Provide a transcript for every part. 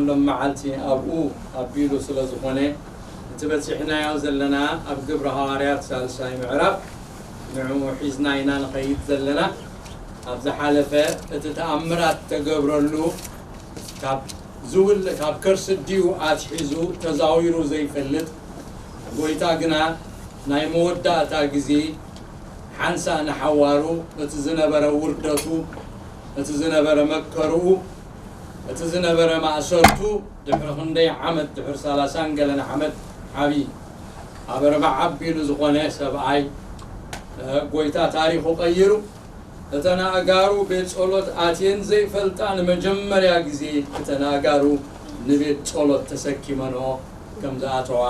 ሎም መዓልቲ ኣብኡ ኣቢሉ ስለ ዝኾነ፣ እቲ በጺሕናዮ ዘለና ኣብ ግብረ ሃዋርያት ሳልሳይ ምዕራፍ ንዕኡ ሒዝና ኢና ንኸይድ ዘለና። ኣብ ዝሓለፈ እቲ ተኣምራት ተገብረሉ ካብ ዝውል-፣ ካብ ከርሲ ኣዲኡ ኣትሒዙ ተዛዊሩ ዘይፈልጥ ጎይታ ግና ናይ መወዳእታ ግዜ ሓንሳእ ንሓዋሩ እቲ ዝነበረ ውርደቱ፣ እቲ ዝነበረ መከርኡ፣ እቲ ዝነበረ ማእሰርቱ ድሕሪ ክንደይ ዓመት፣ ድሕሪ ሰላሳን ገለን ዓመት ዓብዪ ኣበርባዕ ኣቢሉ ዝኾነ ሰብኣይ፣ እ፣ ጎይታ ታሪኹ ቀይሩ። እተን ኣእጋሩ ቤት ጸሎት ኣትየን ዘይፈልጣ ንመጀመርያ ግዜ እተን ኣእጋሩ ንቤት ጸሎት ተሰኪመንኦ ከም ዝኣተዋ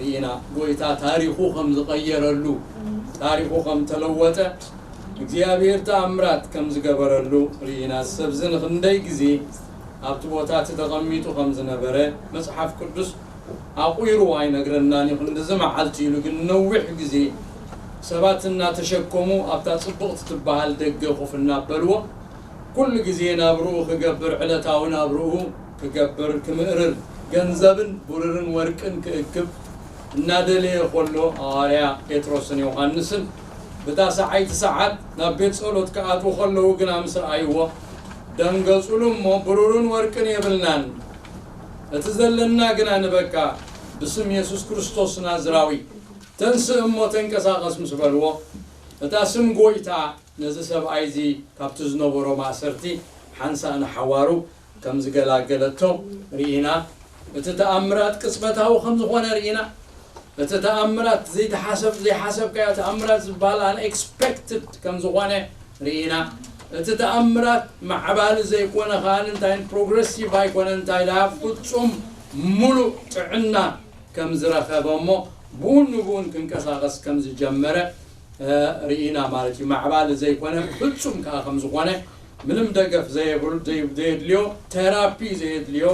ርኢና። ጎይታ ታሪኹ ከም ዝቐየረሉ፣ ታሪኹ ከም ተለወጠ፣ እግዚኣብሔር ተኣምራት ከም ዝገበረሉ ርኢና። ሰብዚ ንኽንደይ ግዜ ኣብቲ ቦታ እቲ ተቐሚጡ ከም ዝነበረ መጽሓፍ ቅዱስ ኣቑሩ ኣይነግረናን እዩ። ክንድዚ መዓልቲ ኢሉ ግን ነዊሕ ግዜ ሰባት እናተሸከሙ ኣብታ ጽብቕቲ ትበሃል ደገ ኮፍ እናበልዎ፣ ኩሉ ግዜ ናብርኡ ክገብር፣ ዕለታዊ ናብርኡ ክገብር፣ ክምእርር፣ ገንዘብን ብሩርን ወርቅን ክእክብ እናደለየ ከሎ፣ ሃዋርያ ጴጥሮስን ዮሃንስን ብታ ሰዓይቲ ሰዓት ናብ ቤት ጸሎት ክኣትዉ ከለዉ ግና ምስ ረኣይዎ፣ ደንገጹሉ እሞ፣ "ብሩርን ወርቅን የብልናን፣ እቲ ዘለና ግና ንበካ፣ ብስም የሱስ ክርስቶስ ናዝራዊ፣ ተንስእ እሞ ተንቀሳቐስ" ምስ በልዎ፣ እታ ስም ጎይታ ነዚ ሰብኣይ እዚ ካብቲ ዝነበሮ ማእሰርቲ ሓንሳእ ንሓዋሩ ከም ዝገላገለቶ ርኢና። እቲ ተኣምራት ቅጽበታዊ ከም ዝኾነ ርኢና። እቲ ተኣምራት ዘይተሓሰብ-፣ ዘይሓሰብካዮ ተኣምራት ዝበሃል unexpected ከም ዝኾነ ርኢና። እቲ ተኣምራት ማዕባሊ ዘይኮነ፣ ከኣ እንታይ ፕሮግረሲቭ ኣይኮነ፣ እንታይ ደኣ ፍጹም ሙሉእ ጥዕና ከም ዝረኸበ እሞ ብኡን ንብኡን ክንቀሳቐስ ከም ዝጀመረ፣ እ፣ ርኢና ማለት እዩ። ማዕባሊ ዘይኮነ ፍጹም ከኣ ከም ዝኾነ፣ ምንም ደገፍ ዘየብሉ-፣ ዘይ-፣ ዘየድልዮ፣ ቴራፒ ዘየድልዮ፣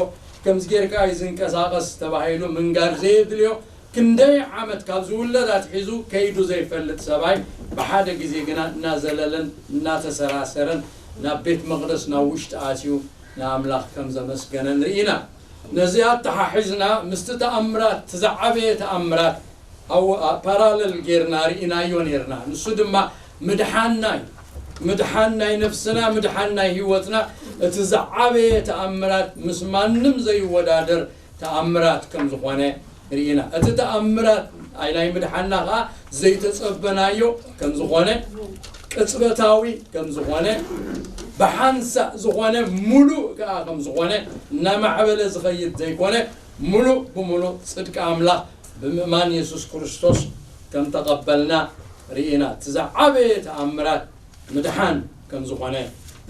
ከምዚ ጌርካ እዩ ዝንቀሳቐስ ተባሂሉ ምንጋር ዘየድልዮ፣ ክንደይ ዓመት ካብ ዝውለድ ኣትሒዙ ከይዱ ዘይፈልጥ ሰብኣይ ብሓደ ግዜ ግና እናዘለለን እናተሰራሰረን ናብ ቤት መቕደስ ናብ ውሽጢ ኣትዩ ንኣምላኽ ከም ዘመስገነን ርኢና። ነዚ ኣተሓሒዝና ምስቲ ተኣምራት፣ እቲ ዝዓበየ ተኣምራት ኣብ፣ ኣብ ፓራለል ጌርና ርኢናዮ ኔርና። ንሱ ድማ ምድሓንና እዩ። ምድሓን ናይ ነፍስና፣ ምድሓን ናይ ህይወትና፣ እቲ ዝዓበየ ተኣምራት፣ ምስ ማንም ዘይወዳደር ተኣምራት ከም ዝኾነ ርኢና። እቲ ተኣምራት፣ ኣይ፣ ናይ ምድሓንና ኸኣ ዘይተጸበናዮ ከም ዝኾነ፣ ቅጽበታዊ ከም ዝኾነ፣ ብሓንሳእ ዝኾነ፣ ሙሉእ ከኣ ከም ዝኾነ፣ እናማዕበለ ዝኸይድ ዘይኮነ፣ ሙሉእ ብሙሉእ ጽድቂ ኣምላኽ ብምእማን የሱስ ክርስቶስ ከም ተቐበልና ርኢና። እቲ ዝዓበየ ተኣምራት ምድሓን ከም ዝኾነ፣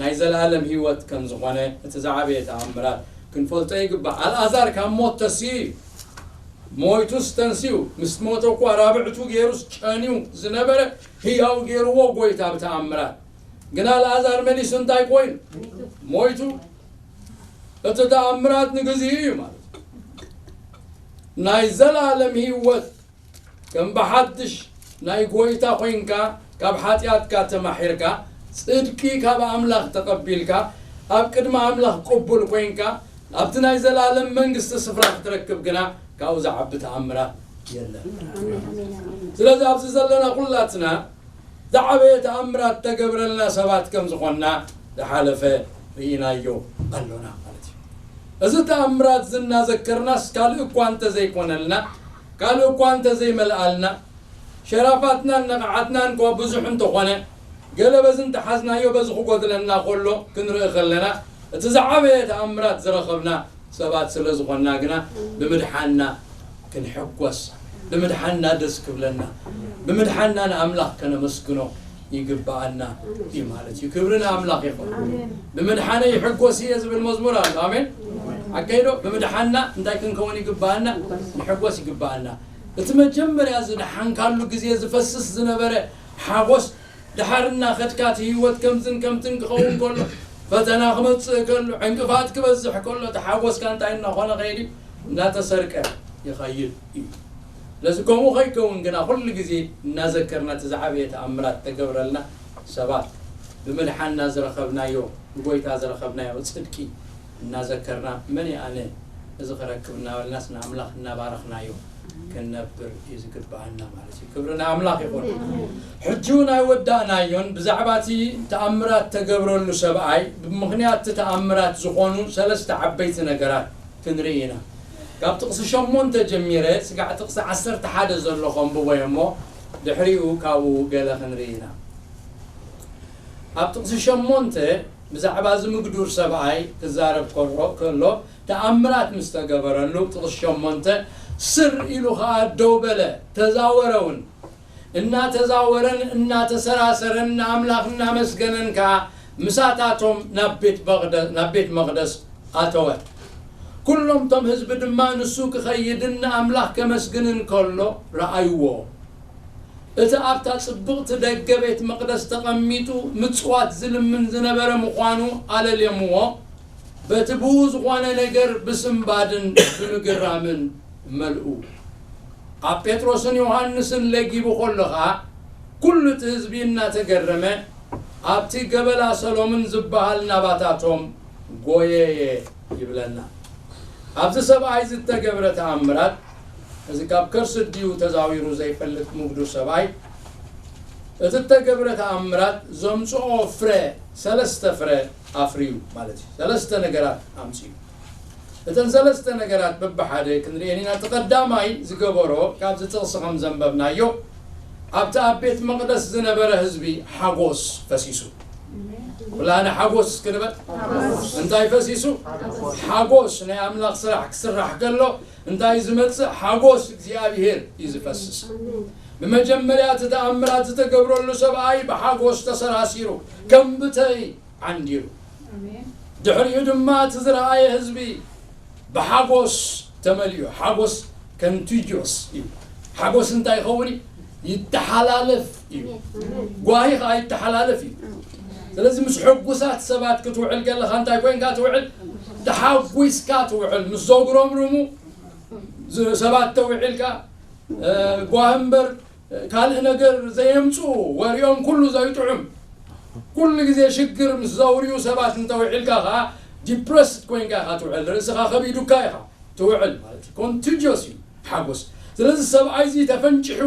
ናይ ዘለኣለም ህይወት ከም ዝኾነ፣ እቲ ዝዓበየ ተኣምራት ክንፈልጦ ይግባእ። ኣልኣዛር ካብ ሞት ተስዩ እዩ። ሞይቱስ ተንስዩ፣ ምስ ሞተ እኳ ራብዕቱ ገይሩስ ጨንዩ ዝነበረ ህያው ገይርዎ ጎይታ ብተኣምራት። ግን ኣልኣዛር መሊሱ እንታይ ኮይኑ? ሞይቱ። እቲ ተኣምራት ንግዚኡ እዩ ማለት እዩ። ናይ ዘለኣለም ህይወት ከም ብሓድሽ ናይ ጎይታ ኮይንካ፣ ካብ ሓጢኣትካ ተማሒርካ፣ ጽድቂ ካብ ኣምላኽ ተቐቢልካ፣ ኣብ ቅድሚ ኣምላኽ ቅቡል ኮይንካ፣ ኣብቲ ናይ ዘለኣለም መንግስቲ ስፍራ ክትረክብ ግና ካብኡ ዝዓቢ ተኣምራት የለን። ስለዚ ኣብዚ ዘለና ኩላትና ዝዓበየ ተኣምራት ተገብረልና ሰባት ከም ዝኾንና ዝሓለፈ ርኢናዮ ኣሎና ማለት እዩ። እዚ ተኣምራት እዚ እናዘከርናስ ካልእ እኳ እንተዘይኮነልና፣ ካልእ እኳ እንተዘይመልኣልና፣ ሸራፋትናን ነቕዓትናን እኳ ብዙሕ እንተኾነ፣ ገለ በዚ እንተሓዝናዮ በዚ ክጎድለና ከሎ ክንርኢ ከለና፣ እቲ ዝዓበየ ተኣምራት ዝረኸብና ሰባት ስለ ዝኾንና ግና ብምድሓንና ክንሕጎስ፣ ብምድሓንና ደስ ክብለና፣ ብምድሓንና ንኣምላኽ ከነመስግኖ ይግብኣና እዩ ማለት እዩ። ክብሪ ንኣምላኽ ይኹን። ብምድሓነይ ይሕጎስ እየ ዝብል መዝሙር ኣሎ። ኣሜን። ሓቀይ ዶ? ብምድሓንና እንታይ ክንከውን ይግብኣና? ንሕጎስ ይግብኣና። እቲ መጀመርያ ዝደሓንካሉ ግዜ ዝፈስስ ዝነበረ ሓጎስ፣ ድሓር እናኸድካ እቲ ህይወት ከምዝን ከምትን ክኸውን ከሎ፣ ፈተና ክመጽእ ከሎ፣ ዕንቅፋት ክበዝሕ ከሎ፣ እቲ ሓጎስካ እንታይ እናኾነ ከይድ እዩ? እናተሰርቀ ይኸይድ እዩ። ስለዚ ከምኡ ከይከውን ግና ኩሉ ግዜ እናዘከርና እቲ ዝዓበየ ተኣምራት ተገብረልና ሰባት፣ ብምድሓንና ዝረኸብናዮ፣ ብጎይታ ዝረኸብናዮ ጽድቂ፣ እናዘከርና፣ መን እየ ኣነ እዚ ክረክብ እናበልናስ ንኣምላኽ እናባረኽናዮ ክንነብር እዩ ዝግብኣና ማለት እዩ። ክብሪ ንኣምላኽ ይኹን። ሕጂ እውን ኣይወዳእናዮን። ብዛዕባ እቲ ተኣምራት ተገብረሉ ሰብኣይ ብምኽንያት እቲ ተኣምራት ዝኾኑ ሰለስተ ዓበይቲ ነገራት ክንርኢ ኢና። ካብ ጥቕሲ ሸሞንተ ጀሚረ ስጋዕ ጥቕሲ ዓሰርተ ሓደ ዘሎ ከንብቦ እየ እሞ ድሕሪኡ ካብኡ ገለ ክንርኢ ኢና። ኣብ ጥቕሲ ሸሞንተ ብዛዕባ እዚ ምግዱር ሰብኣይ ክዛረብ ከሎ፣ ከሎ ተኣምራት ምስ ተገበረሉ፣ ጥቕሲ ሸሞንተ ስር ኢሉ ኸኣ ደው በለ፣ ተዛወረ እውን። እናተዛወረን እናተሰራሰረን ንኣምላኽ እናመስገነን ከኣ ምሳታቶም ናብ ቤት መቕደ-፣ ናብ ቤት መቕደስ ኣተወ። ኩሎም እቶም ህዝቢ ድማ ንሱ ክኸይድን ንኣምላኽ ከመስግንን ከሎ ረኣይዎ። እቲ ኣብታ ጽብቕቲ ደገ ቤት መቕደስ ተቐሚጡ ምጽዋት ዝልምን ዝነበረ ምዃኑ ኣለልዮምዎ። በቲ ብኡ ዝኾነ ነገር ብስንባድን ብምግራምን መልኡ። ኣብ ጴጥሮስን ዮሃንስን ለጊቡ ከሎ ኸኣ፣ ኩሉ እቲ ህዝቢ እናተገረመ ኣብቲ ገበላ ሰሎምን ዝበሃል ናባታቶም ጎየየ ይብለና። ኣብዚ ሰብኣይ ዝተገብረ ተኣምራት፣ እዚ ካብ ከርሲ ድዩ ተዛዊሩ ዘይፈልጥ ምጉዱር ሰብኣይ፣ እቲ እተገብረ ተኣምራት ዘምጽኦ ፍረ፣ ሰለስተ ፍረ ኣፍርዩ ማለት እዩ። ሰለስተ ነገራት ኣምጽኡ። እተን ሰለስተ ነገራት በብሓደ ክንርእየን ኢና። እቲ ቀዳማይ ዝገበሮ፣ ካብዚ ጥቕሲ ከም ዘንበብናዮ፣ ኣብቲ ኣብ ቤት መቕደስ ዝነበረ ህዝቢ ሓጎስ ፈሲሱ። ኩላና ሓጎስ እስኪ ንበል። እንታይ ፈሲሱ? ሓጎስ። ናይ ኣምላኽ ስራሕ ክስራሕ ከሎ እንታይ ዝመጽእ? ሓጎስ እግዚኣብሄር እዩ ዝፈስስ። ብመጀመርያ እቲ ተኣምራት ዝተገብረሉ ሰብኣይ ብሓጎስ ተሰራሲሩ፣ ከም ብተይ ዓንዲሩ። ኣሜን። ድሕሪኡ ድማ እቲ ዝረኣየ ህዝቢ ብሓጎስ ተመሊኡ። ሓጎስ ኮንቲጅዮስ እዩ። ሓጎስ እንታይ ይኸውን እዩ? ይተሓላለፍ እዩ። ኣሜን። ጓሂ ኸዓ ይተሓላለፍ እዩ። ስለዚ ምስ ሕጉሳት ሰባት ክትውዕል ከለኻ እንታይ ኮይንካ ትውዕል? ተሓጒስካ ትውዕል። ምስ ዘጉረምርሙ ዝ-፣ ሰባት ተውዒልካ፣ እ፣ ጓሂ እምበር ካልእ ነገር ዘየምጽኡ፣ ወሬኦም ኩሉ ዘይጥዑም፣ ኩሉ ግዜ ሽግር ምስ ዘውርዩ ሰባት እንተውዒልካ ኸዓ ዲፕረስድ ኮይንካ ኢኻ ትውዕል። ርእስኻ ከቢዱካ ኢኻ ትውዕል ማለት እዩ። ኮንቲጅዮስ እዩ ሓጎስ። ስለዚ ሰብኣይ እዚ ተፈንጭሑ፣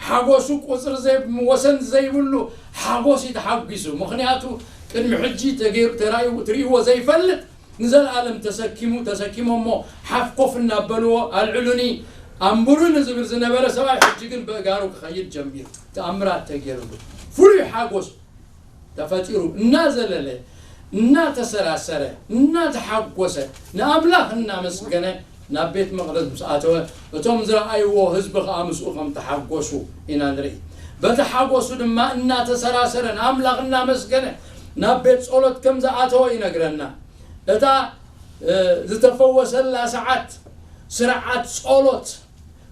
ሓጎሱ ቁጽሪ ዘይ-፣ ወሰን ዘይብሉ ሓጎስ እዩ ተሓጒሱ። ምኽንያቱ ቅድሚ ሕጂ ተገይሩ፣ ተራእዩ፣ ትርእይዎ ዘይፈልጥ ንዘለኣለም ተሰኪሙ፣ ተሰኪሞሞ ሓፍ ኮፍ እናበልዎ ኣልዕሉኒ፣ ኣንብሩኒ ዝብል ዝነበረ ሰብኣይ ሕጂ ግን በእጋሩ ክኸይድ ጀሚሩ። ተኣምራት ተገይሩሉ። ፍሉይ ሓጎስ ተፈጢሩ። እናዘለለ፣ እናተሰራሰረ፣ እናተሓጎሰ፣ ንኣምላኽ እናመስገነ ናብ ቤት መቕደስ ምስ ኣተወ፣ እቶም ዝረኣይዎ ህዝቢ ኸዓ ምስኡ ከም ተሓጎሱ ኢና ንርኢ። በቲ ሓጎሱ ድማ እናተሰራሰረ፣ ንኣምላኽ እናመስገነ ናብ ቤት ጸሎት ከም ዝኣተወ ይነግረና። እታ፣ እ፣ ዝተፈወሰላ ሰዓት፣ ስርዓት ጸሎት፣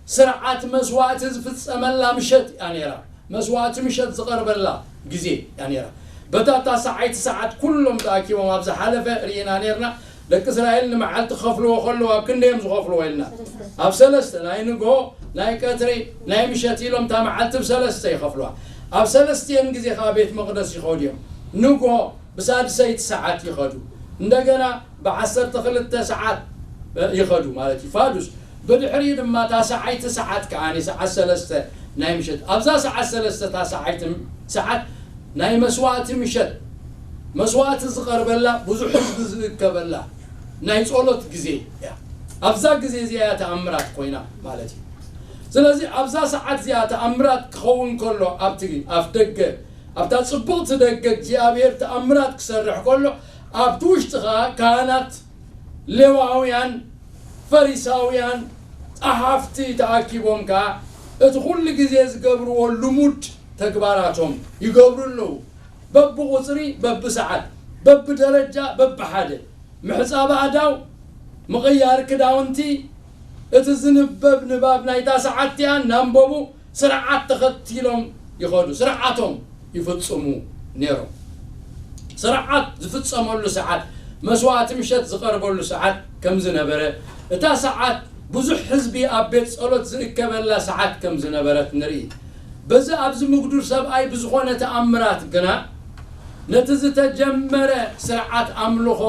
ስርዓት መስዋእቲ ዝፍጸመላ ምሸት እያ ነይራ። መስዋእቲ ምሸት ዝቐርበላ ግዜ እያ ነይራ። በታ ታስዓይቲ ሰዓት ኩሎም ተኣኪቦም ኣብ ዝሓለፈ ርኢና ነይርና። ደቂ እስራኤል ንመዓልቲ ክኸፍልዎ ከለዉ ኣብ ክንደዮም ዝኸፍልዎ ኢልና? ኣብ ሰለስተ፣ ናይ ንግሆ፣ ናይ ቀትሪ፣ ናይ ምሸት ኢሎም እታ መዓልቲ ብሰለስተ ይኸፍልዋ። ኣብ ሰለስቲኤን ግዜ ከኣ ቤት መቕደስ ይኸዱ እዮም። ንግሆ ብሳድሰይቲ ሰዓት ይኸዱ። እንደገና ብዓሰርተ ክልተ ሰዓት ይኸዱ ማለት እዩ። ፋዱስ። ብድሕሪኡ ድማ ታስዓይቲ ሰዓት ከኣ ሰዓት ሰለስተ ናይ ምሸት። ኣብዛ ሰዓት ሰለስተ ታስዓይቲ ሰዓት ናይ መስዋእቲ ምሸት፣ መስዋእቲ ዝቐርበላ፣ ብዙሕ ህዝቢ ዝእከበላ ናይ ጸሎት ግዜ እያ። ኣብዛ ግዜ እዚኣ እያ ተኣምራት ኮይና ማለት እዩ። ስለዚ ኣብዛ ሰዓት እዚኣ ተኣምራት ክኸውን ከሎ ኣብቲ ኣፍ ደገ፣ ኣብታ ጽብቕቲ ደገ እግዚኣብሔር ተኣምራት ክሰርሕ ከሎ፣ ኣብቲ ውሽጢ ኸኣ ካህናት፣ ሌዋውያን፣ ፈሪሳውያን፣ ጸሓፍቲ ተኣኪቦም ከኣ እቲ ኩሉ ግዜ ዝገብርዎ ልሙድ ተግባራቶም ይገብሩ ኣለዉ። በብቑጽሪ፣ በብሰዓት፣ በብደረጃ፣ በብሓደ። ምሕጻብ ኣእዳው፣ ምቕያር ክዳውንቲ፣ እቲ ዝንበብ ንባብ ናይታ ሰዓት እቲኣ እናንበቡ ስርዓት ተኸቲሎም ይኸዱ፣ ስርዓቶም ይፍጽሙ ነይሮም። ስርዓት ዝፍጸመሉ ሰዓት፣ መስዋእቲ ምሸት ዝቐርበሉ ሰዓት ከም ዝነበረ፣ እታ ሰዓት ብዙሕ ህዝቢ ኣብ ቤት ጸሎት ዝእከበላ ሰዓት ከም ዝነበረት ንርኢ። በዚ ኣብዚ ምጉዱር ሰብኣይ ብዝኾነ ተኣምራት ግና፣ ነቲ ዝተጀመረ ስርዓት ኣምልኾ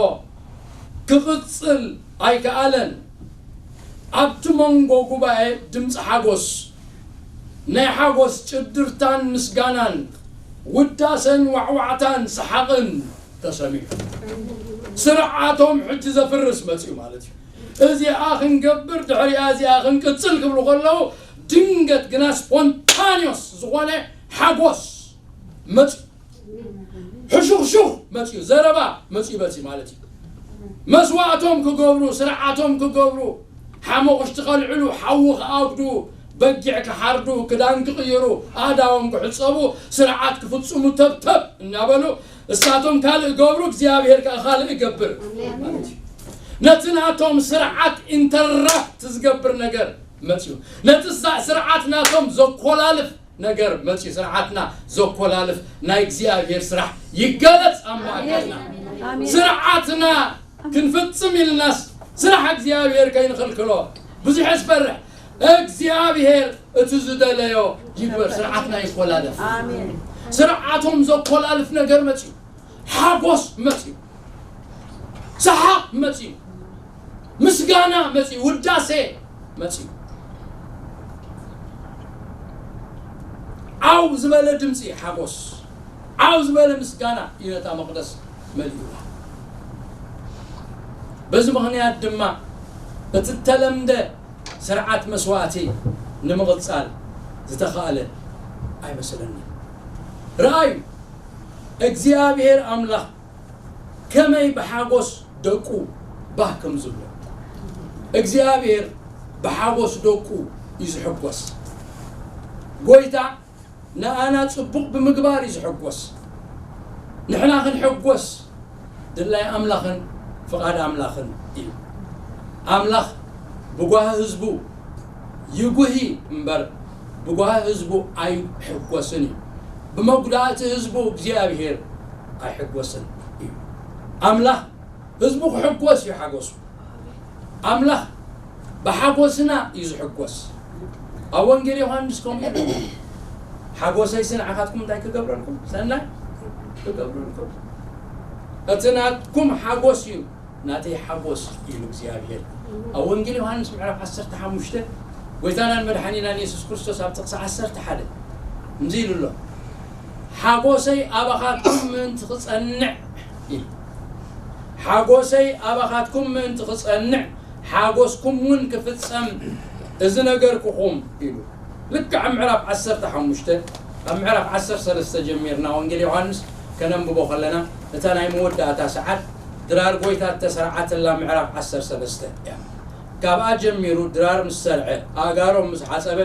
ክቕጽል ኣይከኣለን። ኣብቲ መንጎ ጉባኤ ድምጺ ሓጎስ፣ ናይ ሓጎስ ጭድርታን ምስጋናን፣ ውዳሰን ዋዕዋዕታን ሰሓቕን ተሰሚዑ። ስርዓቶም ሕጂ ዘፍርስ መጺኡ ማለት እዩ። እዚኣ ክንገብር፣ ድሕሪኣ እዚኣ ክንቅጽል ክብሉ ከለዉ፣ ድንገት ግና ስፖንታኒዮስ ዝኾነ ሓጎስ መጺኡ። ሕሹኽሹኽ መጺኡ፣ ዘረባ መጺኡ በጺ ማለት እዩ። መስዋእቶም ክገብሩ፣ ስርዓቶም ክገብሩ፣ ሓመቑሽቲ ከልዕሉ፣ ሓዊ ክኣግዱ፣ በጊዕ ክሓርዱ፣ ክዳን ክቕይሩ፣ ኣእዳዎም ክሕጸቡ፣ ስርዓት ክፍጽሙ ተብተብ እናበሉ፣ እሳቶም ካልእ ገብሩ፣ እግዚኣብሔር ከኣ ካልእ ይገብር ማለት እዩ። ነቲ ናቶም ስርዓት ኢንተራፕት ዝገብር ነገር መጺኡ። ነቲ ሳ-፣ ስርዓት ናቶም ዘኮላልፍ ነገር መጺኡ። ስርዓትና ዘኮላልፍ ናይ እግዚኣብሔር ስራሕ ይገለጽ ኣብ ማእከልና። ኣሜን። ስርዓትና ክንፍጽም ኢልናስ ስራሕ እግዚኣብሔር ከይንኽልክሎ ብዙሕ የስፈርሕ። እግዚኣብሔር እቲ ዝደለዮ ይግበር። ስርዓትና ይኮላለፍ። ኣሜን። ስርዓቶም ዘኮላልፍ ነገር መጺኡ። ሓጎስ መጺኡ። ሰሓቕ መጺኡ። ምስጋና መጺኡ። ውዳሴ መጺኡ። ዓው ዝበለ ድምጺ ሓጎስ፣ ዓው ዝበለ ምስጋና እዩ ነታ መቕደስ መሊእዋ። በዚ ምኽንያት ድማ እቲ እተለምደ ስርዓት መስዋእቲ ንምቕጻል ዝተኻእለ ኣይመስለንን። ረኣዩ፣ እግዚኣብሔር ኣምላኽ ከመይ ብሓጎስ ደቁ ባህ ከም ዝብሎ። እግዚኣብሔር ብሓጎስ ደቁ እዩ ዝሕጎስ። ጎይታ ንኣና ጽቡቕ ብምግባር እዩ ዝሕጎስ። ንሕና ክንሕጎስ ድላይ ኣምላኽን ፍቓድ ኣምላኽን እዩ። ኣምላኽ ብጓሂ ህዝቡ ይጉሂ እምበር፣ ብጓሂ ህዝቡ ኣይሕጎስን እዩ። ብመጉዳእቲ ህዝቡ እግዚኣብሔር ኣይሕጎስን እዩ። ኣምላኽ ህዝቡ ክሕጎስ እዩ ሓጎሱ። ኣምላኽ ብሓጎስና እዩ ዝሕጎስ። ኣብ ወንጌል ዮሃንስ ከምኡ ኢሉ፣ "ሓጎሰይሲ ንዓኻትኩም እንታይ ክገብረልኩም? ሰናይ ክገብረልኩም። እቲ ናትኩም ሓጎስ እዩ ናተይ ሓጎስ" ኢሉ እግዚኣብሔር። ኣብ ወንጌል ዮሃንስ ምዕራፍ ዓሰርተ ሓሙሽተ፣ ጎይታናን መድሓኒናን የሱስ ክርስቶስ ኣብ ጥቕሲ ዓሰርተ ሓደ ከምዚ ኢሉ ኣሎ፣ "ሓጎሰይ ኣባኻትኩም ምእንቲ ክጸንዕ" ኢሉ። "ሓጎሰይ ኣባኻትኩም ምእንቲ ክጸንዕ፣ ሓጎስኩም እውን ክፍጸም፣ እዚ ነገርኩኹም" ኢሉ። ልክዕ ኣብ ምዕራፍ ዓሰርተ ሓሙሽተ፣ ካብ ምዕራፍ ዓሰርተ ሰለስተ ጀሚርና ወንጌል ዮሃንስ ከነንብቦ ከለና፣ እታ ናይ መወዳእታ ሰዓት ድራር ጎይታ እተሰርዓተላ ምዕራፍ ዓሰርተ ሰለስተ እያ። ካብኣ ጀሚሩ ድራር ምስ ሰርዐ፣ ኣእጋሮም ምስ ሓጸበ፣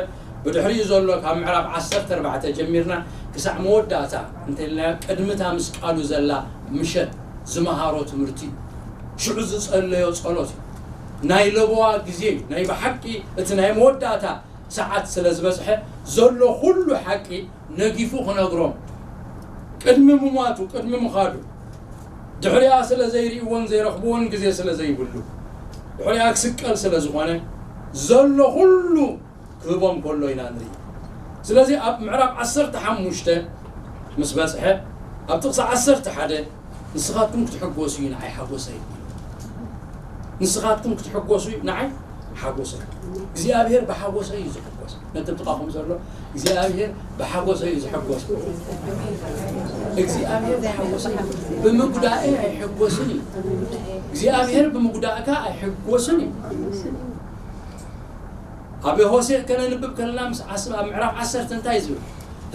ብድሕሪኡ ዘሎ ካብ ምዕራፍ ዓሰርተ ኣርባዕተ ጀሚርና ክሳዕ መወዳእታ እንተኢልናዮ፣ ቅድሚ እታ ምስ ቃሉ ዘላ ምሸት ዝመሃሮ ትምህርቲ እዩ። ሽዑ ዝጸለዮ ጸሎት እዩ። ናይ ለበዋ ግዜ እዩ። ናይ ብሓቂ እቲ ናይ መወዳእታ ሰዓት ስለ ዝበጽሐ፣ ዘሎ ኩሉ ሓቂ ነጊፉ ክነግሮም፣ ቅድሚ ምሟቱ፣ ቅድሚ ምኻዱ፣ ድሕሪኣ ስለ ዘይርእይዎን ዘይረኽብዎን ግዜ ስለ ዘይብሉ፣ ድሕሪኣ ክስቀል ስለ ዝኾነ፣ ዘሎ ኩሉ ክህቦም ከሎ ኢና ንርኢ። ስለዚ ኣብ ምዕራፍ ዓሰርተ ሓሙሽተ ምስ በጽሐ፣ ኣብ ጥቕሲ ዓሰርተ ሓደ፣ "ንስኻትኩም ክትሕጎሱ እዩ ንዓይ ሓጎሰይ። ንስኻትኩም ክትሕጎሱ እዩ ንዓይ ሓጎሰይ። እግዚኣብሔር ብሓጎሰይ እዩ ዝሕጎስ።" ነቲ ጥቓኹም ዘሎ፣ "እግዚኣብሔር ብሓጎሰይ እዩ ዝሕጎስ። እግዚኣብሔር ብሓጎሰይ፣ ብምጉዳኤ ኣይሕጎስን እዩ። እግዚኣብሔር ብምጉዳእካ ኣይሕጎስን እዩ።" ኣብ ሆሴዕ ከነንብብ ከለና ምስ ዓስ-፣ ኣብ ምዕራፍ ዓሰርተ እንታይ ዝብል?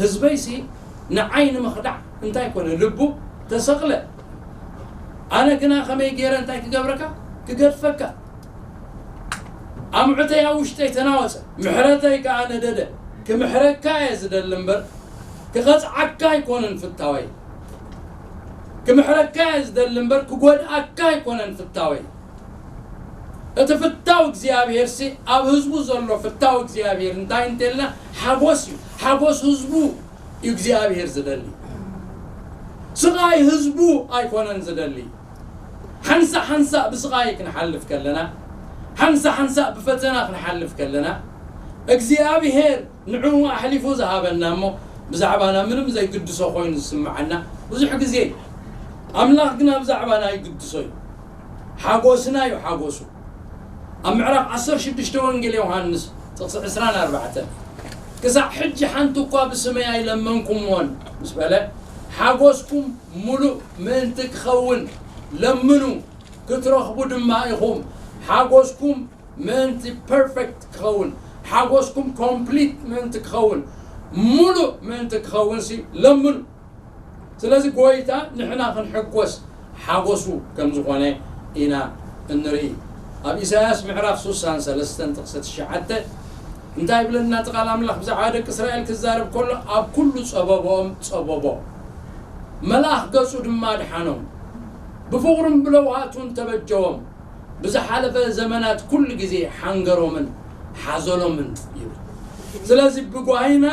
"ህዝበይሲ ንዓይ ንምኽዳዕ እንታይ ኮነ? ልቡ ተሰቕለ። ኣነ ግና ከመይ ገይረ እንታይ ክገብረካ? ክገድፈካ። ኣምዑተይ ኣብ ውሽጠይ ተናወጸ፣ ምሕረተይ ከኣ ነደደ። ክምሕረካ እየ ዝደሊ እምበር፣ ክቐጽዓካ ኣይኮነን ፍታወይ። ክምሕረካ እየ ዝደሊ እምበር፣ ክጎድኣካ ኣይኮነን ፍታወይ።" እቲ ፍታው እግዚኣብሔርሲ፣ ኣብ ህዝቡ ዘሎ ፍታው እግዚኣብሔር እንታይ እንተልና፣ ሓጎስ እዩ። ሓጎስ ህዝቡ እዩ እግዚኣብሔር ዝደሊ። ስቓይ ህዝቡ ኣይኮነን ዝደሊ። ሓንሳእ ሓንሳእ ብስቓይ ክንሓልፍ ከለና፣ ሓንሳእ ሓንሳእ ብፈተና ክንሓልፍ ከለና፣ እግዚኣብሔር ንዕኡ ኣሕሊፉ ዝሃበና እሞ፣ ብዛዕባና ምንም ዘይግድሶ ኮይኑ ዝስምዓና ብዙሕ ግዜ እዩ። ኣምላኽ ግና ብዛዕባና ይግድሶ እዩ። ሓጎስና እዩ ሓጎሱ። ኣብ ምዕራፍ ዓሰርተ ሽዱሽተ ወንጌል ዮሃንስ ጥቕሲ ዕስራን ኣርባዕተን፣ "ክሳዕ ሕጂ ሓንቲ እኳ ብስመይ ኣይለመንኩምዎን" ምስ በለ፣ "ሓጎስኩም ምሉእ ምእንቲ ክኸውን ለምኑ፣ ክትረኽቡ ድማ ኢኹም። ሓጎስኩም ምእንቲ ፐርፌክት ክኸውን፣ ሓጎስኩም ኮምፕሊት ምእንቲ ክኸውን፣ ምሉእ ምእንቲ ክኸውን ሲ ለምኑ።" ስለዚ ጎይታ ንሕና ክንሕጎስ ሓጎሱ ከም ዝኾነ ኢና እንርኢ። ኣብ ኢሳያስ ምዕራፍ ስሳን ሰለስተን ጥቕሲ ትሽዓተ እንታይ ይብለና? እቲ ቃል ኣምላኽ ብዛዕባ ደቂ እስራኤል ክዛረብ ከሎ፣ "ኣብ ኩሉ ጸበቦም ጸበቦ፣ መልኣኽ ገጹ ድማ ድሓኖም፣ ብፍቕሩን ብለውሃቱን ተበጀዎም፣ ብዝሓለፈ ዘመናት ኩሉ ግዜ ሓንገሮምን ሓዘኖምን" ይብል። ስለዚ ብጓይና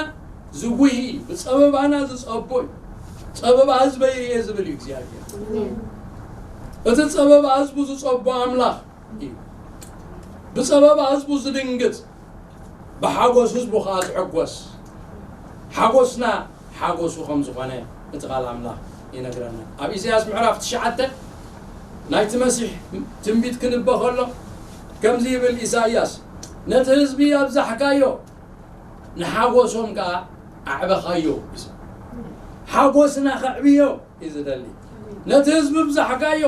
ዝጉሂ፣ ብጸበባና ዝጸቦ እዩ። "ጸበባ ህዝበይ ርኤ" ዝብል እዩ እግዚኣብሔር። እቲ ጸበባ ህዝቡ ዝጸቦ ኣምላኽ እዩ። ብጸበባ ህዝቡ ዝድንግጽ፣ ብሓጎስ ህዝቡ ኸዓ ዝሕጎስ፣ ሓጎስና ሓጎሱ ከም ዝኾነ እቲ ቃል ኣምላኽ ይነግረና። ኣብ ኢሳያስ ምዕራፍ ትሽዓተ ናይቲ መሲሕ ትንቢት ክንበ ከሎ ከምዚ ይብል ኢሳያስ፣ "ነቲ ህዝቢ ኣብዛሕካዮ፣ ንሓጎሶም ከኣ ኣዕበኻዮ" እዩ። ሓጎስና ከዕብዮ እዩ ዝደሊ። "ነቲ ህዝቢ ብዛሕካዮ፣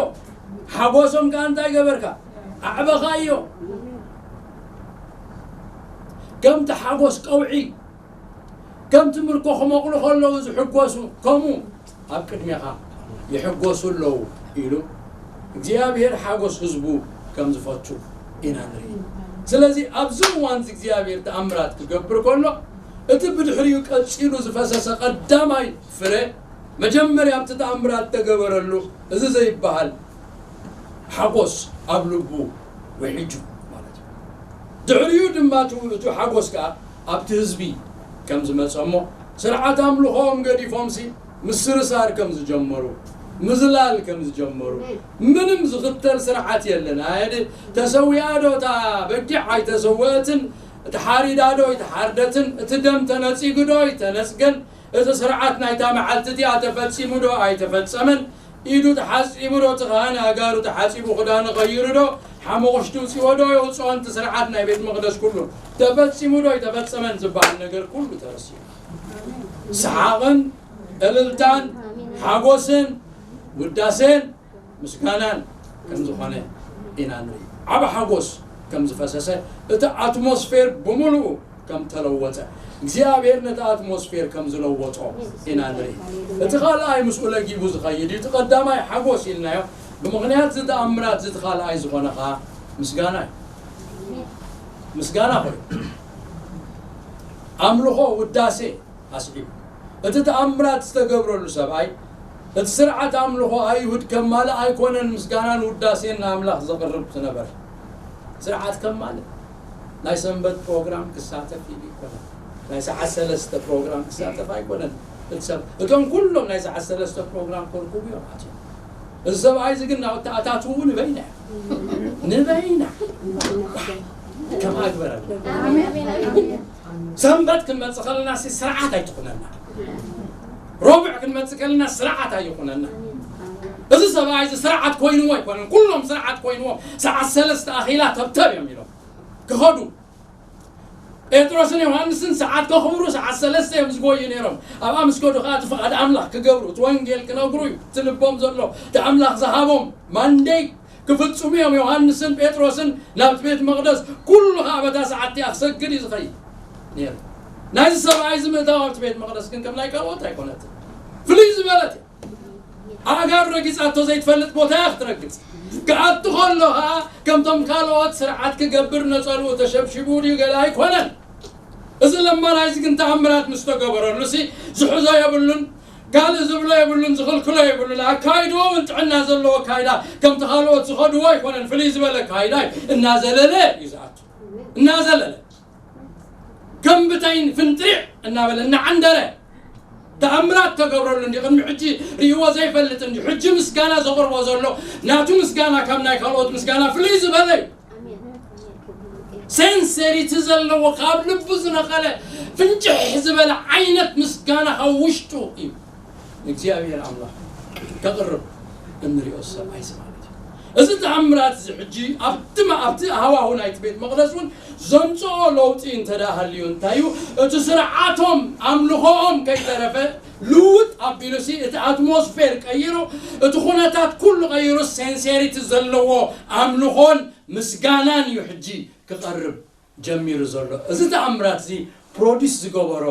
ሓጎሶም ከኣ እንታይ ገበርካ? ኣዕበኻዮ። ከምቲ ሓጎስ ቀውዒ፣ ከምቲ ምርኮ ክመቕሉ ከለዉ ዝሕጎሱ፣ ከምኡ ኣብ ቅድሜኻ ይሕጎሱ ኣለዉ" ኢሉ እግዚኣብሔር ሓጎስ ህዝቡ ከም ዝፈቱ ኢና ንርኢ። ስለዚ ኣብዚ እዋን እዚ እግዚኣብሔር ተኣምራት ክገብር ከሎ፣ እቲ ብድሕሪኡ ቀጺሉ ዝፈሰሰ ቀዳማይ ፍረ፣ መጀመርያ ኣብቲ ተኣምራት ተገበረሉ፣ እዚ ዘይበሃል ሓጎስ ኣብ ልቡ ውሒጁ ማለት እዩ። ድሕሪኡ ድማ እቲ፣ እቲ ሓጎስ ከኣ ኣብቲ ህዝቢ ከም ዝመጸ እሞ፣ ስርዓት ኣምልኾኦም ገዲፎምሲ ምስርሳር ከም ዝጀመሩ፣ ምዝላል ከም ዝጀመሩ፣ ምንም ዝኽተል ስርዓት የለን። ኣየድ ተሰዊኣ ዶ እታ በጊዕ ኣይተሰወአትን፣ እቲ ሓሪዳ ዶ ኣይተሓርደትን፣ እቲ ደም ተነጺጉ ዶ ኣይተነጽገን፣ እቲ ስርዓት ናይታ መዓልቲ እቲኣ ተፈጺሙ ዶ ኣይተፈጸመን፣ ኢዱ ተሓጺቡ ዶ እቲ ካህን ኣእጋሩ ተሓጺቡ ክዳኑ ቀይሩ ዶ ሓመቑሽቲ ውጺዎ ዶ የውጽኦ፣ እቲ ስርዓት ናይ ቤት መቕደስ ኩሉ ተፈጺሙ ዶ ኣይተፈጸመን ዝበሃል ነገር ኩሉ ተረሲዑ። ሰሓቕን እልልታን ሓጎስን ውዳሴን ምስጋናን ከም ዝኾነ ኢና ንርኢ። ዓቢ ሓጎስ ከም ዝፈሰሰ፣ እቲ ኣትሞስፌር ብምሉኡ ከም ተለወጠ፣ እግዚኣብሔር ነቲ ኣትሞስፌር ከም ዝለወጦ ኢና ንርኢ። እቲ ካልኣይ ምስኡ ለጊቡ ዝኸይድ እዩ። እቲ ቀዳማይ ሓጎስ ኢልናዮ። ብምኽንያት እዚ ተኣምራት እዚ እቲ ካልኣይ ዝኾነ ኸዓ ምስጋና እዩ። ምስጋና ኮይኑ ኣምልኾ፣ ውዳሴ ኣስዒቡ። እቲ ተኣምራት ዝተገብረሉ ሰብኣይ፣ እቲ ስርዓት ኣምልኾ ኣይሁድ ከማልእ ኣይኮነን ምስጋናን ውዳሴን ንኣምላኽ ዘቕርብ ዝነበረ። ስርዓት ከማልእ፣ ናይ ሰንበት ፕሮግራም ክሳተፍ ኢሉ ኣይኮነን። ናይ ሰዓት ሰለስተ ፕሮግራም ክሳተፍ ኣይኮነን። እቲ ሰብ፣ እቶም ኩሎም ናይ ሰዓት ሰለስተ ፕሮግራም ከርክቡ እዮም ኣትዮም። እዚ ሰብኣይ እዚ ግን ናብቲ ኣታትውኡ ንበይና እዩ። ንበይና። ከም ኣግበረና። ሰንበት ክንመጽእ ከለና ሲ ስርዓት ኣይትኹነና። ረቡዕ ክንመጽእ ከለና ስርዓት ኣይኹነና። እዚ ሰብኣይ እዚ ስርዓት ኮይንዎ ኣይኮነን። ኩሎም ስርዓት ኮይንዎ ሰዓት ሰለስተ ኣኺላ ተብተብ እዮም ኢሎም ክኸዱ። ጴጥሮስን ዮሃንስን ሰዓት ከኽብሩ ሰዓት ሰለስተ እዮም ዝጎዩ ነይሮም። ኣብኣ ምስ ከዱ ከኣ እቲ ፍቓድ ኣምላኽ ክገብሩ፣ እቲ ወንጌል ክነግሩ እዩ እቲ ልቦም ዘሎ። እቲ ኣምላኽ ዝሃቦም ማንዴት ክፍጽሙ እዮም። ዮሃንስን ጴጥሮስን ናብቲ ቤት መቕደስ ኩሉ ከኣ በታ ሰዓት እቲኣ ክሰግድ እዩ ዝኸይድ ነይሩ። ናይዚ ሰብኣይ እዚ ምእታው ኣብቲ ቤት መቕደስ ግን ከም ናይ ካልኦት ኣይኮነትን። ፍልይ ዝበለት እያ። ኣእጋር ረጊጻቶ ዘይትፈልጥ ቦታ እያ ክትረግጽ። ክኣቱ ከሎ ከኣ ከምቶም ካልኦት ስርዓት ክገብር ነጸልኡ ተሸብሺቡ ድዩ ገለ ኣይኮነን። እዚ ለማናይ እዚ ግን ተኣምራት ምስ ተገበረሉ ሲ ዝሕዞ የብሉን፣ ካልእ ዝብሎ የብሉን፣ ዝኽልክሎ የብሉን። ኣካይድኡ እውን ጥዕና ዘለዎ ኣካይዳ ከምቲ ካልኦት ዝኸድዎ ኣይኮነን። ፍልይ ዝበለ ኣካይዳ እዩ። እናዘለለ እዩ ዝኣቱ። እናዘለለ ከም ብተይን ፍንጥሪዕ እናበለ እናዓንደረ ተኣምራት ተገብረሉ እንዲ ቅድሚ ሕጂ ርእይዎ ዘይፈልጥ እንዲ ሕጂ ምስጋና ዘቕርቦ ዘሎ ናቱ ምስጋና ካብ ናይ ካልኦት ምስጋና ፍልይ ዝበለ እዩ። ሴንሴሪቲ ዘለዎ ካብ ልቡ ዝነቐለ ፍንጭሕ ዝበለ ዓይነት ምስጋና ካብ ውሽጡ እዩ ንእግዚኣብሔር ኣምላኽ ከቕርብ እንሪኦ ሰብኣይ እዚ ማለት እዩ። እዚ ተኣምራት እዚ ሕጂ ኣብቲ ማ-፣ ኣብቲ ሃዋሁ ናይቲ ቤት መቕደስ እውን ዘምጽኦ ለውጢ እንተ ደኣ ሃልዩ እንታይ እዩ? እቲ ስርዓቶም ኣምልኾኦም ከይተረፈ ልውጥ ኣቢሉሲ እቲ ኣትሞስፌር ቀይሩ፣ እቲ ኩነታት ኩሉ ቀይሩ፣ ሴንሴሪቲ ዘለዎ ኣምልኾን ምስጋናን እዩ ሕጂ ክቐርብ ጀሚሩ ዘሎ። እዚ ተኣምራት እዚ ፕሮዲስ ዝገበሮ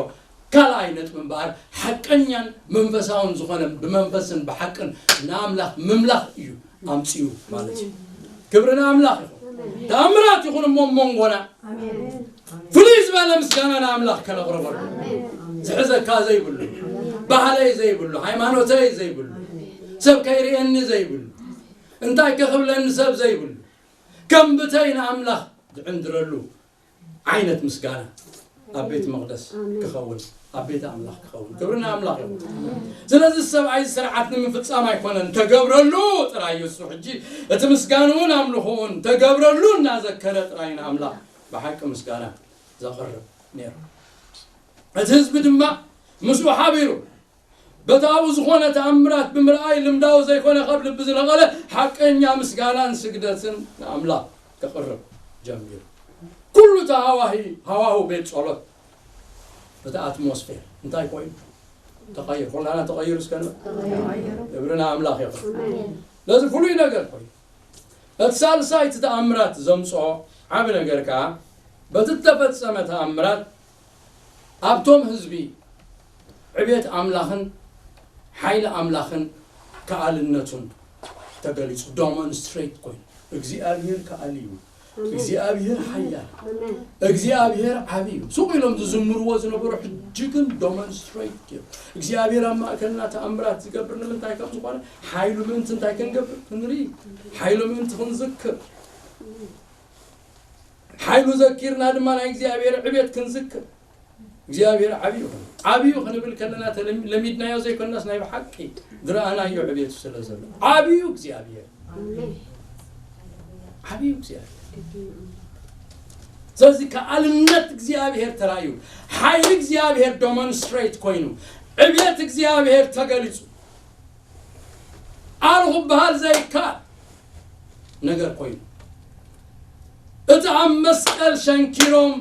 ካልኣይ ነጥቢ እምበኣር ሓቀኛን መንፈሳውን ዝኾነ ብመንፈስን ብሓቅን ንኣምላኽ ምምላኽ እዩ ኣምፅኡ ማለት እዩ። ክብሪ ንኣምላኽ ይኹን። ተኣምራት ይኹን እሞ ኣብ መንጎና ፍሉይ ዝበለ ምስጋና ንኣምላኽ ከነቕርበሉ ዝሕዘካ ዘይብሉ፣ ባህለይ ዘይብሉ፣ ሃይማኖተይ ዘይብሉ፣ ሰብ ከይርእየኒ ዘይብሉ፣ እንታይ ከኽብለኒ ሰብ ዘይብሉ፣ ከም ብተይ ንኣምላኽ ዝዕንድረሉ ዓይነት ምስጋና ኣብ ቤት መቕደስ ኣሜን። ክኸውን፣ ኣብ ቤት ኣምላኽ ክኸውን። ክብሪ ንኣምላኽ ይኹን። ስለዚ ሰብኣይ ስርዓት ንምፍጻም ኣይኮነን ተገብረሉ ጥራይ እዩ። እሱ ሕጂ እቲ ምስጋንኡን ኣምልኾኡን ተገብረሉ እናዘከረ ጥራይ ንኣምላኽ ብሓቂ ምስጋና ዘቕርብ ነይሩ። እቲ ህዝቢ ድማ ምስኡ ሓቢሩ በቲ ኣብኡ ዝኾነ ተኣምራት ብምርኣይ ልምዳዊ ዘይኮነ ካብ ልቢ ዝነቐለ ሓቀኛ ምስጋናን ስግደትን ንኣምላኽ ከቕርብ ጀሚሩ። ኩሉ እቲ ሃዋሂ-፣ ሃዋሁ ቤት ጸሎት፣ እቲ ኣትሞስፌር እንታይ ኮይኑ? ተቐይሩ። ኩላና ተቐይሩ እስከ ንበል። ክብሪ ንኣምላኽ ይኹን። ነዚ ፍሉይ ነገር ኮይኑ። እቲ ሳልሳይ እቲ ተኣምራት ዘምጽኦ ዓቢ ነገር ከኣ በቲ እተፈጸመ ተኣምራት ኣብቶም ህዝቢ ዕቤት ኣምላኽን ሓይሊ ኣምላኽን ከኣልነቱን ተገሊጹ፣ ዶሞንስትሬት ኮይኑ እግዚኣብሔር ከኣሊ እዩ። እግዚኣብሔር ሓያል፣ እግዚኣብሔር ዓቢ እዩ። ሱቕ ኢሎም ዝዝምርዎ ዝነበሩ ሕጂ ግን ዶሞንስትሬት ገይሩ እግዚኣብሔር ኣብ ማእከልና ተኣምራት ዝገብር ንምንታይ ከም ዝኾነ፣ ሓይሉ ምእንቲ እንታይ ክንገብር ክንርኢ፣ ሓይሉ ምእንቲ ክንዝክር፣ ሓይሉ ዘኪርና ድማ ናይ እግዚኣብሔር ዕቤት ክንዝክር። እግዚኣብሔር ዓብዩ ይኹን። ዓብዩ ክንብል ከለና ተለም-፣ ለሚድናዮ ዘይኮንናስ ናይ ብሓቂ ዝረኣናዮ ዕቤቱ ስለ ዘሎ። ዓብዩ እግዚኣብሔር። ዓብዩ እግዚኣብሔር። ስለዚ ከኣልነት እግዚኣብሔር ተራእዩ፣ ሓይሊ እግዚኣብሔር ዶሞንስትሬት ኮይኑ፣ ዕቤት እግዚኣብሔር ተገሊጹ። ኣሉ ክበሃል ዘይከኣል ነገር ኮይኑ፣ እቲ ኣብ መስቀል ሸንኪሮም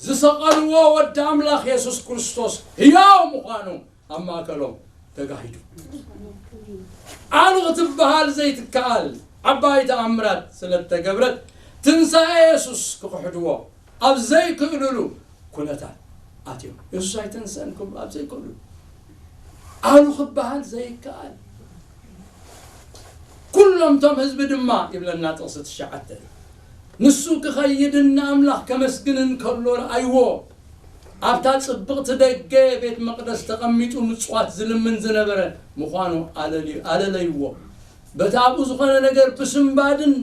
ዝሰቐልዎ ወዲ ኣምላኽ የሱስ ክርስቶስ ህያው ምዃኑ ኣብ ማእከሎም ተጋሂዱ። ኣሉ ክትበሃል ዘይትከኣል ዓባይ ተኣምራት ስለ እተገብረት፣ ትንሳኤ የሱስ ክኽሕድዎ ኣብ ዘይክእልሉ ኩነታት ኣትዮም። የሱስ ኣይተንስአን ክብሉ ኣብ ዘይክእልሉ፣ ኣሉ ክበሃል ዘይከኣል። ኩሎም እቶም ህዝቢ ድማ፣ ይብለና ጥቕሲ ትሽዓተ፣ ንሱ ክኸይድን ንኣምላኽ ከመስግንን ከሎ ረኣይዎ። ኣብታ ጽብቕቲ ደገ ቤት መቕደስ ተቐሚጡ ምጽዋት ዝልምን ዝነበረ ምዃኑ ኣለልዩ-፣ ኣለለይዎ። በቲ ኣብኡ ዝኾነ ነገር ብስንባድን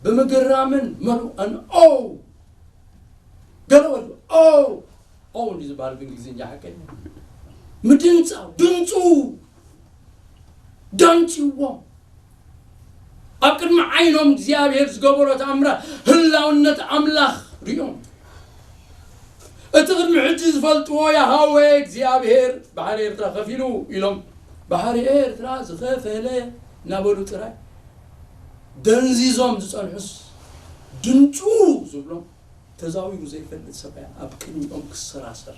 ብምግራምን መሉኣን። ኦ! ገለ ወዱ፣ ኦ! ኦ! እንዲ ዝበሃል ብእንግሊዝኛ ሓቀኛ። ምድንጻው፣ ድምጹ ደንጽዎም። ኣብ ቅድሚ ዓይኖም እግዚኣብሔር ዝገበሮ ተኣምራት ህላውነት ኣምላኽ ሪኦም። እቲ ቅድሚ ሕጂ ዝፈልጥዎ ያሃዌ እግዚኣብሔር ባሕሪ ኤርትራ ከፊሉ ኢሎም፣ ባሕሪ ኤርትራ ዝኸፈለ እናበሉ ጥራይ ደንዚዞም ዝጸንሑስ፣ ድምጹ ዝብሎም ተዛዊሩ ዘይፈልጥ ሰብኣይ ኣብ ቅድሚኦም ክሰራሰር፣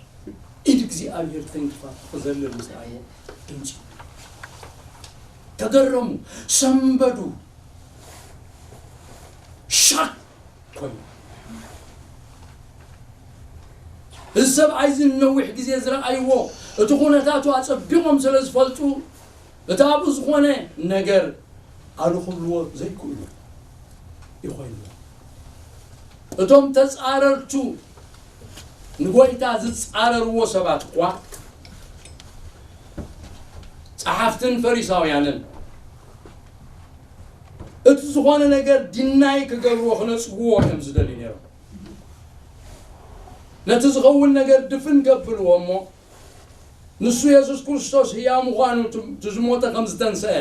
ኢድ እግዚኣብሔር ተንኪፋ ክዘልል ምስ ረኣይዎ ድምጺ ተገረሙ፣ ሰንበዱ፣ ሻክ ኮይኑ። እዚ ሰብኣይ እዚ ንነዊሕ ግዜ ዝረኣይዎ፣ እቲ ኩነታቱ ኣጸቢቖም ስለ ዝፈልጡ፣ እቲ ኣብኡ ዝኾነ ነገር ኣሉ ክብልዎ ዘይክእሉ ይኾይንዎ። እቶም ተጻረርቱ ንጎይታ ዝጻረርዎ ሰባት እኳ ጸሓፍትን ፈሪሳውያንን እቲ ዝኾነ ነገር ዲናይ ክገብርዎ ክነጽግዎ እዮም ዝደልዩ ነይሮም። ነቲ ዝኸውን ነገር ድፍን ከብልዎ እሞ ንሱ የሱስ ክርስቶስ ህያው ምዃኑ፣ እቲ፣ እቲ ዝሞተ ከም ዝተንስአ፣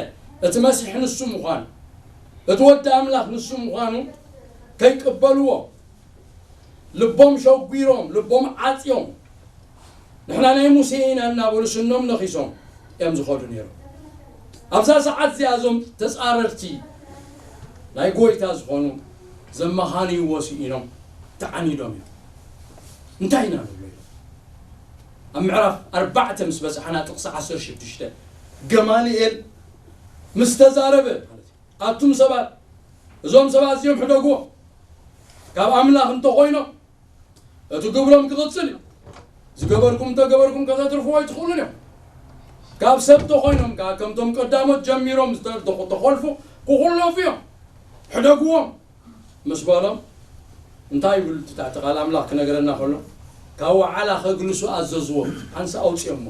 እቲ መሲሕ ንሱ ምዃኑ፣ እቲ ወዲ ኣምላኽ ንሱ ምዃኑ ከይቅበልዎ፣ ልቦም ሸጒሮም፣ ልቦም ዓጽዮም፣ ንሕና ናይ ሙሴ ኢና እናበሉ ስኖም ነኺሶም እዮም ዝኸዱ ነይሮም። ኣብዛ ሰዓት እዚኣ እዞም ተጻረርቲ ናይ ጎይታ ዝኾኑ ዘመኻንይዎ ስኢኖም ተዓኒዶም እዮም። እንታይ ኢና ንብሎ ኢሎም? ኣብ ምዕራፍ ኣርባዕተ ምስ በጻሕና ጥቕሲ ዓሰርተ ሽዱሽተ፣ ገማልኤል ምስ ተዛረበ ማለት እዩ። ኣቱም ሰባት፣ እዞም ሰባት እዚኦም ሕደግዎም። ካብ ኣምላኽ እንተኾይኖም፣ እቲ ግብሮም ክቕጽል እዩ። ዝገበርኩም እንተገበርኩም ከተትርፍዎ ኣይትኽእሉን እዮም። ካብ ሰብ ተኾይኖም ከኣ፣ ከምቶም ቀዳሞት ጀሚሮም ዝተደኾ-፣ ተኾልፉ ክኹለፉ እዮም። ሕደግዎም ምስ በሎም፣ እንታይ ይብል እቲ ትሕቲ ቃል ኣምላኽ ክነገረና ከሎ፣ ካብ ወዓላ ከግልሱ ኣዘዝዎም። ሓንሳእ ኣውጽኦሞ።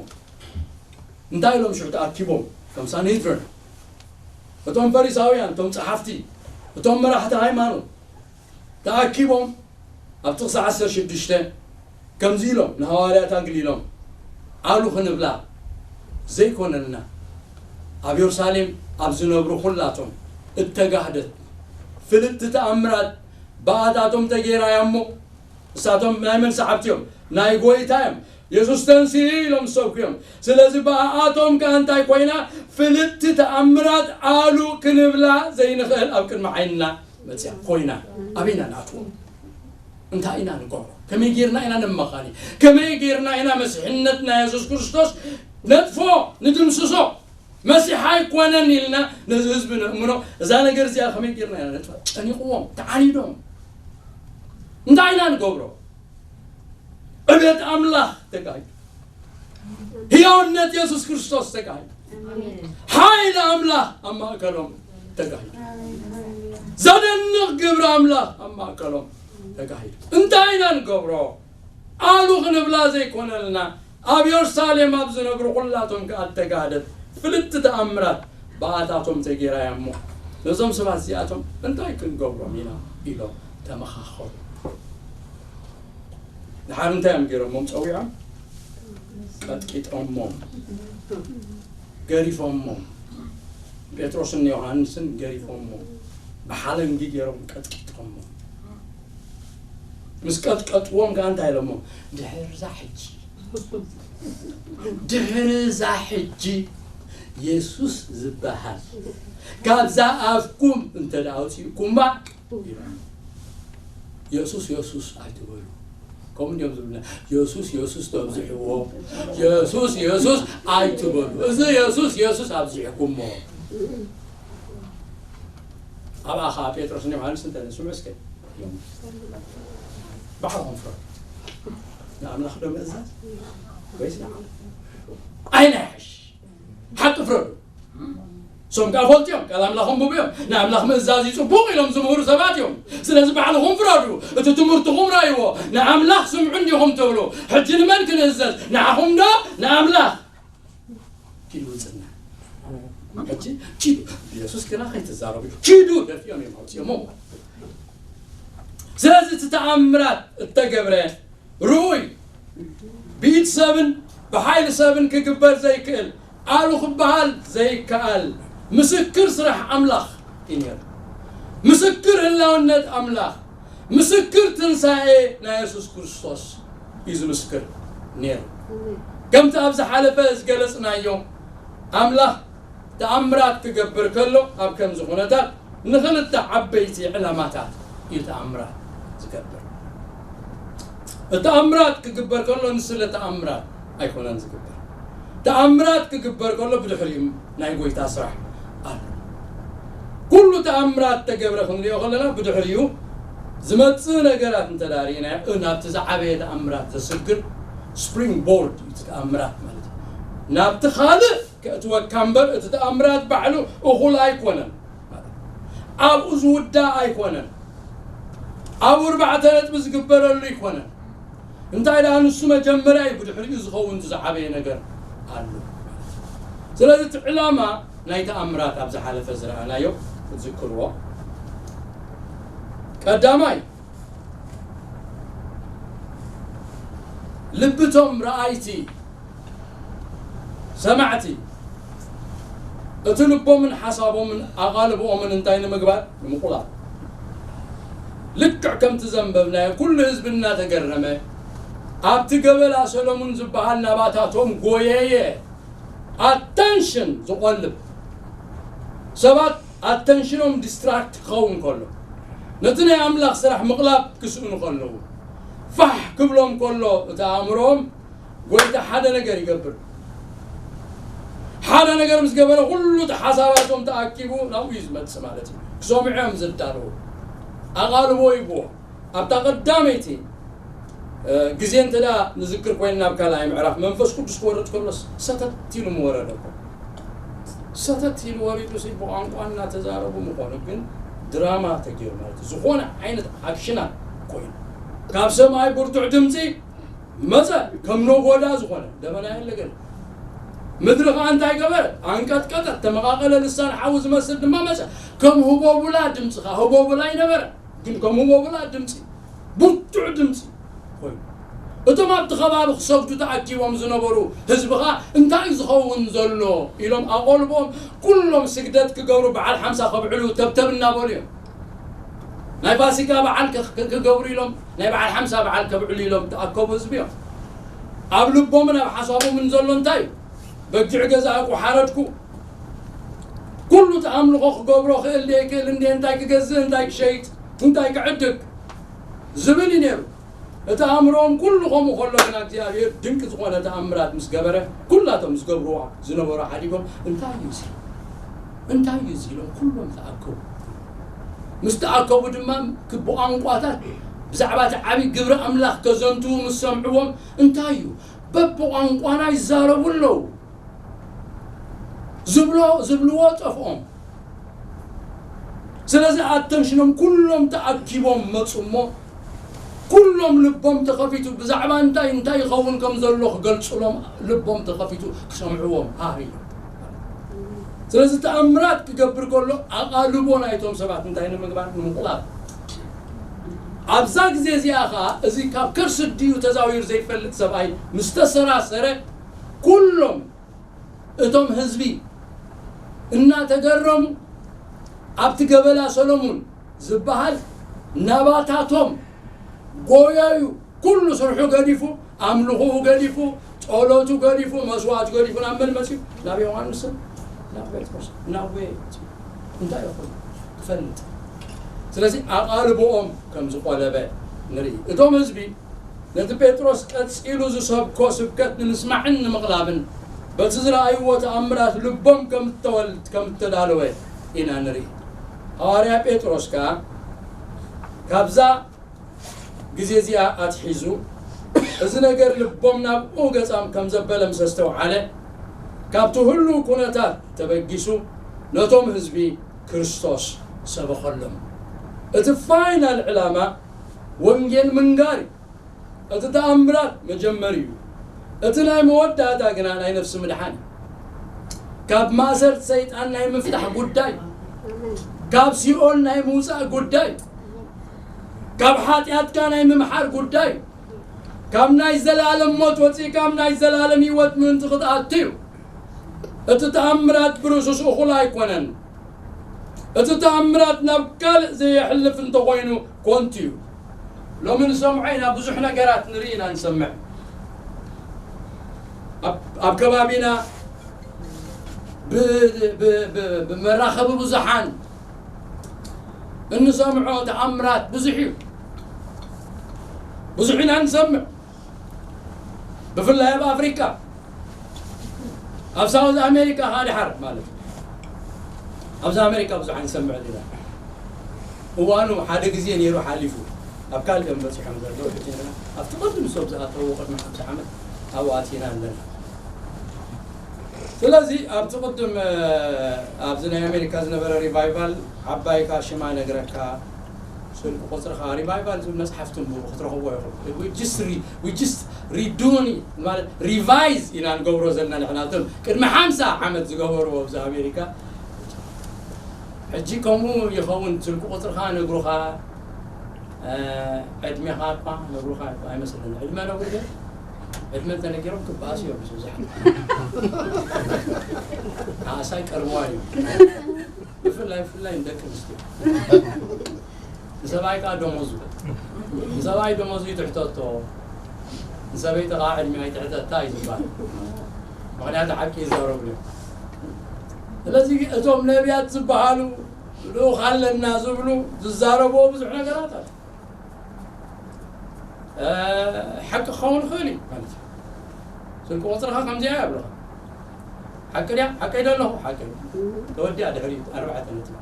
እንታይ ኢሎም ሽዑ ተኣኪቦም? እቶም ሳንሄድሪን፣ እቶም ፈሪሳውያን፣ እቶም ጸሓፍቲ፣ እቶም መራሕቲ ሃይማኖት ተኣኪቦም ኣብ ጥቕሲ ዓሰርተ ሽዱሽተ ከምዚ ኢሎም ንሃዋርያት ኣግሊሎም፣ ኣሉ ክንብላ ዘይኮነልና፣ ኣብ የሩሳሌም ኣብ ዝነብሩ ኩላቶም እተጋህደት ፍልጥቲ ተኣምራት ብኣታቶም ተገይራ እያ እሞ፣ ንሳቶም ናይ መን ሰዓብቲ እዮም? ናይ ጎይታ እዮም። የሱስ ተንስኡ ኢሎም ዝሰብኩ እዮም። ስለዚ ብኣኣቶም ከኣ እንታይ ኮይና? ፍልጥቲ ተኣምራት ኣሉ ክንብላ ዘይንኽእል ኣብ ቅድሚ ዓይንና መጽያ ኮይና። ኣበይ ኢና ንኣትዎ? እንታይ ኢና ንገብሮ? ከመይ ጌርና ኢና ነመኻኒ? ከመይ ጌርና ኢና መስሕነት ናይ የሱስ ክርስቶስ ነጥፎ፣ ንድምስሶ? መሲሕ ኣይኮነን ኢልና ነዚ ህዝቢ ነእምኖ። እዛ ነገር እዚኣ ከመይ ጌርና ኢና ነጥፋ? ጨኒቕዎም፣ ተዓኒዶም። እንታይ ኢና ንገብሮ? ዕቤት ኣምላኽ ተጋሂዱ። ህያውነት የሱስ ክርስቶስ ተጋሂዱ። ሓይሊ ኣምላኽ ኣብ ማእከሎም ተጋሂዱ። ዘደንቕ ግብሪ ኣምላኽ ኣብ ማእከሎም ተጋሂዱ። እንታይ ኢና ንገብሮ? ኣሉ ክንብላ ዘይኮነልና፣ ኣብ የሩሳሌም ኣብ ዝነብሩ ኩላቶም ከኣ እተጋህደት ፍልጥቲ ተኣምራት ብኣታቶም ተገይራ እያ እሞ፣ ነዞም ሰባት እዚኣቶም እንታይ ክንገብሮም ኢና? ኢሎም ተመኻኸሩ። ድሓር እንታይ እዮም ገይሮሞም? ጸዊዖም ቀጥቂጦሞም፣ ገሪፎሞም። ጴጥሮስን ዮሃንስን ገሪፎሞም፣ ብሓለንጊ ገይሮም ቀጥቂጦሞም። ምስ ቀጥቀጥዎም ከኣ እንታይ ኢሎሞም? ድሕርዛ ሕጂ፣ ድሕርዛ ሕጂ የሱስ ዝበሃል ካብዛ ኣፍኩም እንተ ደኣ ኣውጺእኩማ፣ የሱስ የሱስ ኣይትበሉ። ከምኡ እንዲዮም ዝብልና፣ የሱስ የሱስ ተብዝሕዎ፣ የሱስ የሱስ ኣይትበሉ። እዚ የሱስ የሱስ ኣብዚሕኩሞ። ኣብኣ ኸዓ ጴጥሮስን ዮሃንስን እንታይ ኢሎም? ስምዑ እስከ፣ ባዕልኹም ፍረዱ። ንኣምላኽ ዶ ምእዛዝ ወይስ ንዓኹም? ኣየናይ ይሓይሽ? ሓቂ ፍረዱ። እሶም ከኣ ፈልጡ እዮም፣ ቃል ኣምላኽ ኣንብቡ እዮም። ንኣምላኽ ምእዛዝ እዩ ጽቡቕ ኢሎም ዝምህሩ ሰባት እዮም። ስለዚ ባዕልኹም ፍረዱ፣ እቲ ትምህርትኹም ርኣይዎ። ንኣምላኽ ስምዑ እንዲኹም ትብሉ፣ ሕጂ ንመን ክንእዘዝ? ንዓኹም ዶ ንኣምላኽ? ኪዱ ውፅና። ሕጂ ኪዱ፣ የሱስ ግና ከይትዛረቡ፣ ኪዱ ደፊኦም እዮም ኣውፅኦሞ። ስለዚ እቲ ተኣምራት እተገብረ ርኡይ፣ ብኢድ ሰብን ብሓይሊ ሰብን ክግበር ዘይክእል፣ ኣሉ ክበሃል ዘይከኣል ምስክር ስራሕ ኣምላኽ እዩ ነይሩ። ምስክር ህላውነት ኣምላኽ፣ ምስክር ትንሳኤ ናይ የሱስ ክርስቶስ እዩ ዝምስክር ነይሩ። ከምቲ ኣብ ዝሓለፈ ዝገለጽናዮ፣ ኣምላኽ ተኣምራት ክገብር ከሎ፣ ኣብ ከምዚ ኩነታት ንኽልተ ዓበይቲ ዕላማታት እዩ ተኣምራት ዝገብር። ተኣምራት ክግበር ከሎ ንስለ ተኣምራት ኣይኮነን ዝግበር። ተኣምራት ክግበር ከሎ ብድሕሪኡ ናይ ጎይታ ስራሕ ኣሎ። ኩሉ ተኣምራት ተገብረ ክንሪኦ ከለና ብድሕሪኡ ዝመጽእ ነገራት እንተ ደኣ ርኢናዮ፣ እ፣ ናብቲ ዝዓበየ ተኣምራት ዘስግር ስፕሪንግ ቦርድ እዩ እቲ ተኣምራት ማለት እዩ። ናብቲ ካልእ ከእትወካ እምበር፣ እቲ ተኣምራት ባዕሉ እኹል ኣይኮነን። ኣብኡ ዝውዳእ ኣይኮነን። ኣብኡ ኣርባዕተ ነጥቢ ዝግበረሉ ኣይኮነን። እንታይ ደኣ፣ ንሱ መጀመርያ እዩ፣ ብድሕሪኡ ዝኸውን ዝዓበየ ነገር ኣሎ። ስለዚ እቲ ዕላማ ናይ ተኣምራት ኣብ ዝሓለፈ ዝረኣናዮ ክትዝክርዎ። ቀዳማይ፣ ልብቶም ረኣይቲ ሰማዕቲ፣ እቲ ልቦምን ሓሳቦምን ኣቓልቦኦምን እንታይ ንምግባር? ንምቑላፍ። ልክዕ ከምቲ ዘንበብናዮ፣ ኩሉ ህዝቢ እናተገረመ፣ ኣብቲ ገበላ ሰሎሙን ዝበሃል ናባታቶም ጎየየ። ኣተንሽን ዝቖልብ፣ ሰባት ኣተንሽኖም ዲስትራክት ክኸውን ከሎ፣ ነቲ ናይ ኣምላኽ ስራሕ ምቕላብ ክስእኑ ከለዉ፣ ፋሕ ክብሎም ከሎ እቲ ኣእምሮኦም፣ ጎይታ ሓደ ነገር ይገብር። ሓደ ነገር ምስ ገበረ፣ ኩሉ እቲ ሓሳባቶም ተኣኪቡ ናብኡ እዩ ዝመጽእ ማለት እዩ። ክሰምዑ እዮም ዝዳለዉ። ኣቓልቦ ይብዎ። ኣብታ ቀዳመይቲ ግዜ እንተ ደኣ ንዝክር ኮይንና፣ ኣብ ካልኣይ ምዕራፍ መንፈስ ቅዱስ ክወርድ ከሎስ ሰተት ኢሉ ምወረደ እኮ። ሰተት ኢሉ ወሪዱ ሲ ብቋንቋ እናተዛረቡ ምኾኑ፣ ግን ድራማ ተገይሩ ማለት እዩ። ዝኾነ ዓይነት ኣክሽናት ኮይኑ፣ ካብ ሰማይ ብርቱዕ ድምፂ መፀ፣ ከም ነጎዳ ዝኾነ ደበና የለ ገለ። ምድሪ ኸዓ እንታይ ገበረ? ኣንቀጥቀጠት፣ ተመቓቐለ፣ ልሳን ሓዊ ዝመስል ድማ መፀ። ከም ህቦቡላ ድምፂ ኸዓ፣ ህቦቡላ ኣይነበረ፣ ግን ከም ህቦቡላ ድምፂ፣ ብርቱዕ ድምፂ ኮይኑ፣ እቶም ኣብቲ ከባቢ ክሰግዱ ተኣኪቦም ዝነበሩ ህዝቢ ኸዓ፣ እንታይ እዩ ዝኸውን ዘሎ ኢሎም ኣቖልቦም ኩሎም ስግደት ክገብሩ፣ በዓል ሓምሳ ከብዕሉ ተብተብ እናበሉ እዮም። ናይ ፋሲካ በዓል ክ- ክ- ክገብሩ ኢሎም፣ ናይ በዓል ሓምሳ በዓል ከብዕሉ ኢሎም ተኣከቡ ህዝቢ እዮም። ኣብ ልቦምን ኣብ ሓሳቦምን ዘሎ እንታይ እዩ? በጊዕ ገዛእኩ፣ ሓረድኩ፣ ኩሉ እቲ ኣምልኾ ክገብሮ ክእል ድየ፣ ክእል እንድየ፣ እንታይ ክገዝእ፣ እንታይ ክሸይጥ፣ እንታይ ክዕድግ ዝብል እዩ ነይሩ። እቲ ኣእምሮኦም ኩሉ ከምኡ ከሎ ግና እግዚኣብሔር ድንቂ ዝኾነ ተኣምራት ምስ ገበረ፣ ኩላቶም ዝገብርዋ ዝነበሩ ሓዲጎም፣ እንታይ እዩ እዚ? እንታይ እዩ እዚ? ኢሎም ኩሎም ተኣከቡ። ምስ ተኣከቡ ድማ፣ ክቢ ቋንቋታት ብዛዕባ እቲ ዓብዪ ግብሪ ኣምላኽ ከዘንትዉ ምስ ሰምዕዎም፣ እንታይ እዩ? በብቋንቋና ይዛረቡ ኣለዉ። ዝብሎ ዝብልዎ ጠፍኦም። ስለዚ ኣተንሽኖም ኩሎም ተኣኪቦም መፁ እሞ፣ ኩሎም ልቦም ተኸፊቱ፣ ብዛዕባ እንታይ እንታይ ይኸውን ከም ዘሎ ክገልፁሎም ልቦም ተኸፊቱ ክሰምዕዎም ሃህ ኢሎም። ስለዚ ተኣምራት ክገብር ከሎ ኣቓልቦ ናይቶም ሰባት እንታይ ንምግባር? ንምቕላብ። ኣብዛ ግዜ እዚኣ ኸዓ እዚ ካብ ከርሲ ድዩ ተዛዊሩ ዘይፈልጥ ሰብኣይ ምስ ተሰራሰረ፣ ኩሎም እቶም ህዝቢ እናተገረሙ፣ ኣብቲ ገበላ ሰሎሙን ዝበሃል ናባታቶም ጎየዩ። ኩሉ ስርሑ ገዲፉ፣ ኣምልኾኡ ገዲፉ፣ ጸሎቱ ገዲፉ፣ መስዋዕቱ ገዲፉ ናብ መን መጺኡ? ናብ ዮሃንስን ናብ ጴጥሮስ። ናብ እንታይ ይኹን ክፈልጥ። ስለዚ ኣቓልቦኦም ከም ዝቖለበ ንርኢ። እቶም ህዝቢ ነቲ ጴጥሮስ ቀጺሉ ዝሰብኮ ስብከት ንምስማዕን ንምቕላብን በቲ ዝረኣይዎ ተኣምራት ልቦም ከም እተወል- ከም እተዳለወ ኢና ንርኢ። ሃዋርያ ጴጥሮስ ከኣ ካብዛ ግዜ እዚኣ ኣትሒዙ፣ እዚ ነገር ልቦም ናብኡ ገጻም ከም ዘበለ ምስ ኣስተውዓለ፣ ካብቲ ህሉው ኩነታት ተበጊሱ ነቶም ህዝቢ ክርስቶስ ሰበኸሎም። እቲ ፋይናል ዕላማ ወንጌል ምንጋር እዩ። እቲ ተኣምራት መጀመሪ እዩ። እቲ ናይ መወዳእታ ግና ናይ ነፍሲ ምድሓን እዩ። ካብ ማእሰርቲ ሰይጣን ናይ ምፍታሕ ጉዳይ፣ ካብ ሲኦል ናይ ምውፃእ ጉዳይ፣ ካብ ሓጢኣትካ ናይ ምምሓር ጉዳይ፣ ካብ ናይ ዘላለም ሞት ወፂእካ ኣብ ናይ ዘላለም ህይወት ምእንቲ ክትኣቱ እዩ። እቲ ተኣምራት ብርእሱስ እኹል ኣይኮነን። እቲ ተኣምራት ናብ ካልእ ዘየሕልፍ እንተኾይኑ ኮንቱ እዩ። ሎሚ ንሰምዖ ኢና፣ ብዙሕ ነገራት ንርኢ ኢና ንሰምዕ። ኣብ- ኣብ ከባቢና ብ- ብ- ብ- ብመራኸቢ ብዙሓን እንሰምዖ ተኣምራት ብዙሕ እዩ። ብዙሕ ኢና ንሰምዕ። ብፍላይ ኣብ ኣፍሪካ፣ ኣብ ሳውዝ ኣሜሪካ ከዓ ድሓር ማለት እዩ። ኣብዚ ኣሜሪካ ብዙሕ ኣይንሰምዕን ኢና። እዋኑ ሓደ ግዜ ነይሩ ሓሊፉ፣ ኣብ ካልእ እዮም በፂሖም ዘለዉ። ሕጂ ንሕና ኣብቲ ቅድም ሰብ ዝኣተዎ ቅድሚ ሓምሳ ዓመት ኣብኡ ኣቲና ኣለና። ስለዚ ኣብቲ ቅድም ኣብዚ ናይ ኣሜሪካ ዝነበረ ሪቫይቫል፣ ዓባይካ ሽማ ነግረካ፣ ስልኪ ቁፅርኻ፣ ሪቫይቫል ዝብል መፅሓፍ ትንብቡ ክትረኽብዎ ኢኹም። We just re- we just redoing ማለት ሪቫይዝ ኢና ንገብሮ ዘለና ንሕና። እቶም ቅድሚ ሓምሳ ዓመት ዝገበርዎ ኣብዚ ኣሜሪካ ሕጂ ከምኡ ይኸውን። ስልኪ ቁፅርኻ ነግሩኻ፣ ዕድሜኻ እኳ ነግሩኻ ኣይመስልን። ዕድመ ነግሩ ግን ዕድመ እንተነጊሮም ክበኣሱ እዮም ብዙሕ ሓሳይ ቀርብዋ እዩ። ብፍላይ ብፍላይ ንደቂ ኣንስትዮ። ንሰብኣይ ከዓ ደሞዙ፣ ንሰብኣይ ደሞዙ ይትሕተቶ፣ ንሰበይቲ ከዓ ዕድሜ ኣይትሕተታ እዩ ዝበሃል። ምክንያቱ ሓቂ ይዛረቡ እዮም። ስለዚ እቶም ነቢያት ዝበሃሉ ልኡኽ ኣለና ዝብሉ ዝዛረብዎ ብዙሕ ነገራት ኣሎ። እ፣ ሓቂ ክኸውን ይኽእል እዩ ማለት እዩ። ስልኪ ቁፅርኻ ከምዚኣ እያ ይብሉኻ። ሓቂ ድያ? ሓቀይ ዶ ኣለኹ? ሓቀይ። ተወዲኣ ድሕሪኡ ኣርባዕተ ነጥቢ።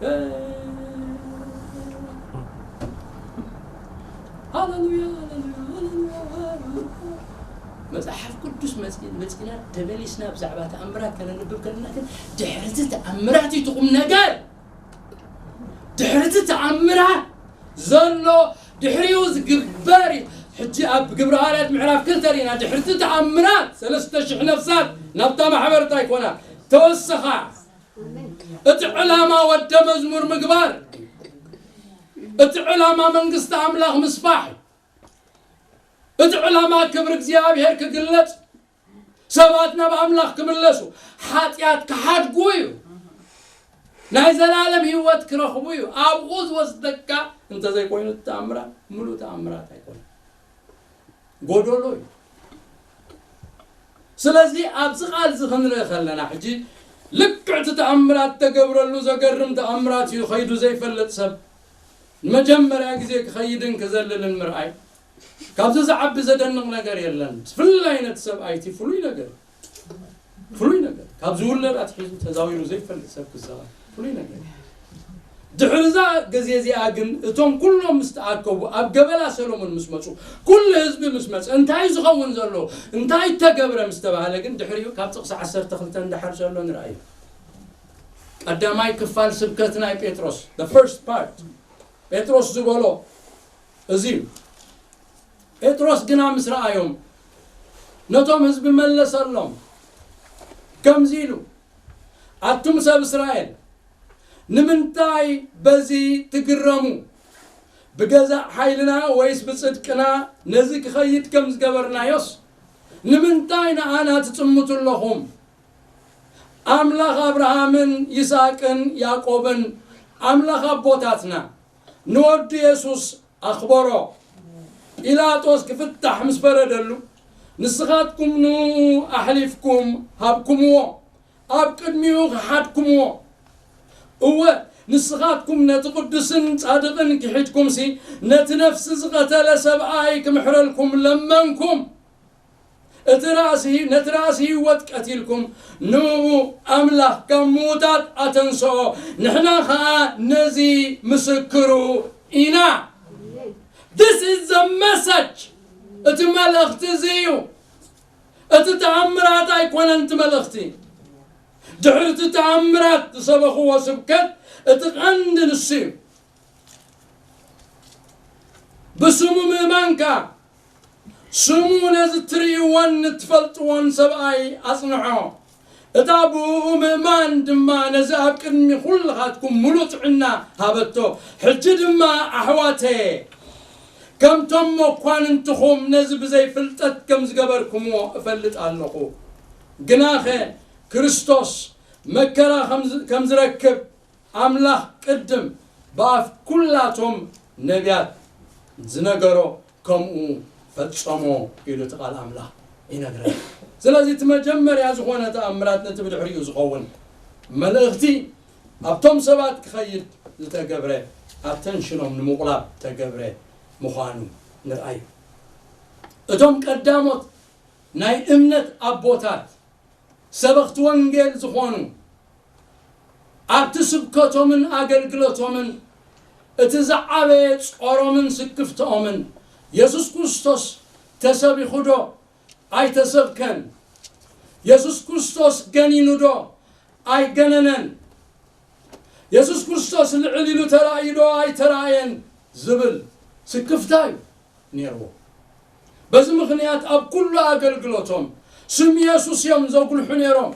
እ፣ ሃሌሉያ፣ ሃሌሉያ፣ ሃሌሉያ፣ ሃሌሉያ። መጽሓፍ ቅዱስ መጽ-፣ መጺና ተመሊስና ብዛዕባ ተኣምራት ከነንብብ ከለና ግን ድሕሪ እቲ ተኣምራት እዩ እቲ ቁም ነገር። ድሕሪ እቲ ተኣምራት ዘሎ ድሕሪኡ ዝግበር እዩ። ሕጂ ኣብ ግብረ ሃዋርያት ምዕራፍ ክልተ ርኢና ድሕሪ እቲ ተኣምራት ሰለስተ ሽሕ ነፍሳት ናብታ ማሕበር እንታይ ኮና ተወሰኻ። እቲ ዕላማ ወደ መዝሙር ምግባር፣ እቲ ዕላማ መንግስቲ ኣምላኽ ምስፋሕ፣ እቲ ዕላማ ክብሪ እግዚኣብሔር ክግለጽ፣ ሰባት ናብ ኣምላኽ ክምለሱ፣ ሓጢኣት ክሓድጉ እዩ። ናይ ዘላለም ህይወት ክረኽቡ እዩ። ኣብኡ ዝወስደካ እንተዘይኮይኑ እቲ ተኣምራት ምሉእ ተኣምራት ኣይኮነን፣ ጎደሎ እዩ። ስለዚ ኣብዚ ቃል እዚ ክንርኢ ከለና ሕጂ ልክዕ እቲ ተኣምራት ተገብረሉ ዘገርም ተኣምራት እዩ። ከይዱ ዘይፈልጥ ሰብ ንመጀመርያ ግዜ ክኸይድን ክዘልልን ምርኣይ ካብዚ ዝዓቢ ዘደንቕ ነገር የለን። ብፍላይ ነቲ ሰብኣይ እቲ ፍሉይ ነገር፣ ፍሉይ ነገር ካብ ዝውለድ ኣትሒዙ ተዛዊሩ ዘይፈልጥ ሰብ ክዛወር ፍሉይ ነገር እዩ። ድሕሪ እዛ ግዜ እዚኣ ግን እቶም ኩሎም ምስ ተኣከቡ ኣብ ገበላ ሰሎሞን ምስ መጹ፣ ኩሉ ህዝቢ ምስ መጸ፣ እንታይ ዝኸውን ዘሎ፣ እንታይ ተገብረ ምስ ተባህለ ግን ድሕሪኡ ካብ ጥቕሲ ዓሰርተ ክልተ እንዳሓር ዘሎ ንርኣዮ። ቀዳማይ ክፋል ስብከት ናይ ጴጥሮስ፣ the first part፣ ጴጥሮስ ዝበሎ እዚ እዩ። ጴጥሮስ ግና ምስ ረኣዮም ነቶም ህዝቢ መለሰሎም ከምዚ ኢሉ፣ ኣቱም ሰብ እስራኤል፣ ንምንታይ በዚ ትግረሙ? ብገዛእ ሓይልና ወይስ ብጽድቅና ነዚ ክኸይድ ከም ዝገበርናዮስ? ንምንታይ ንኣና ትጽምቱ ኣለኹም? ኣምላኽ ኣብርሃምን ይስሐቅን ያዕቆብን ኣምላኽ ኣቦታትና ንወዱ የሱስ ኣኽበሮ። ጲላጦስ ክፍታሕ ምስ ፈረደሉ፣ ንስኻትኩም ንኡ ኣሕሊፍኩም ሃብኩምዎ፣ ኣብ ቅድሚኡ ከሓድኩምዎ። እወ፣ ንስኻትኩም ነቲ ቅዱስን ጻድቕን ክሒድኩምሲ፣ ነቲ ነፍሲ ዝቐተለ ሰብኣይ ክምሕረልኩም ለመንኩም። እቲ ራእሲ፣ ነቲ ራእሲ ህይወት ቀቲልኩም፣ ንኡ ኣምላኽ ካብ ምዉታት ኣተንስኦ፣ ንሕና ኸኣ ነዚ ምስክሩ ኢና። This is the message። እቲ መልእኽቲ እዚ እዩ። እቲ ተኣምራት ኣይኮነን እቲ መልእኽቲ። ድሕሪ እቲ ተኣምራት ዝሰበኽዎ ስብከት እቲ ቀንዲ ንሱ እዩ። ብስሙ ምእማንካ፣ ስሙ ነዚ እትርእይዎን እትፈልጥዎን ሰብኣይ ኣጽንዖ። እታ ብእኡ ምእማን ድማ ነዚ ኣብ ቅድሚ ኩልኻትኩም ምሉእ ጥዕና ሃበቶ። ሕጂ ድማ ኣሕዋተየ፣ ከምቶም መኳንንትኹም ነዚ ብዘይ ፍልጠት ከም ዝገበርኩምዎ እፈልጥ ኣለኹ። ግናኸ ክርስቶስ መከራ ከም ዝ-፣ ከም ዝረክብ ኣምላኽ ቅድም ብኣፍ ኩላቶም ነቢያት ዝነገሮ ከምኡ ፈጸሞ ኢሉ እቲ ቃል ኣምላኽ ይነግረና። ስለዚ እቲ መጀመርያ ዝኾነ ተኣምራት ነቲ ብድሕሪኡ ዝኸውን መልእኽቲ ኣብቶም ሰባት ክኸይድ ዝተገብረ፣ ኣተንሽኖም ንምቑላብ ዝተገብረ ምዃኑ ንርኣዩ። እቶም ቀዳሞት ናይ እምነት ኣቦታት ሰበኽቲ ወንጌል ዝኾኑ ኣብቲ ስብከቶምን ኣገልግሎቶምን እቲ ዝዓበየ ጾሮምን ስክፍትኦምን የሱስ ክርስቶስ ተሰቢኹ ዶ ኣይተሰብከን? የሱስ ክርስቶስ ገኒኑ ዶ ኣይገነነን? የሱስ ክርስቶስ ልዕል ኢሉ ተራእዩ ዶ ኣይተራእየን? ዝብል ስክፍታ እዩ ነይርዎ። በዚ ምኽንያት ኣብ ኩሉ ኣገልግሎቶም ስም የሱስ እዮም ዘጉልሑ ነይሮም።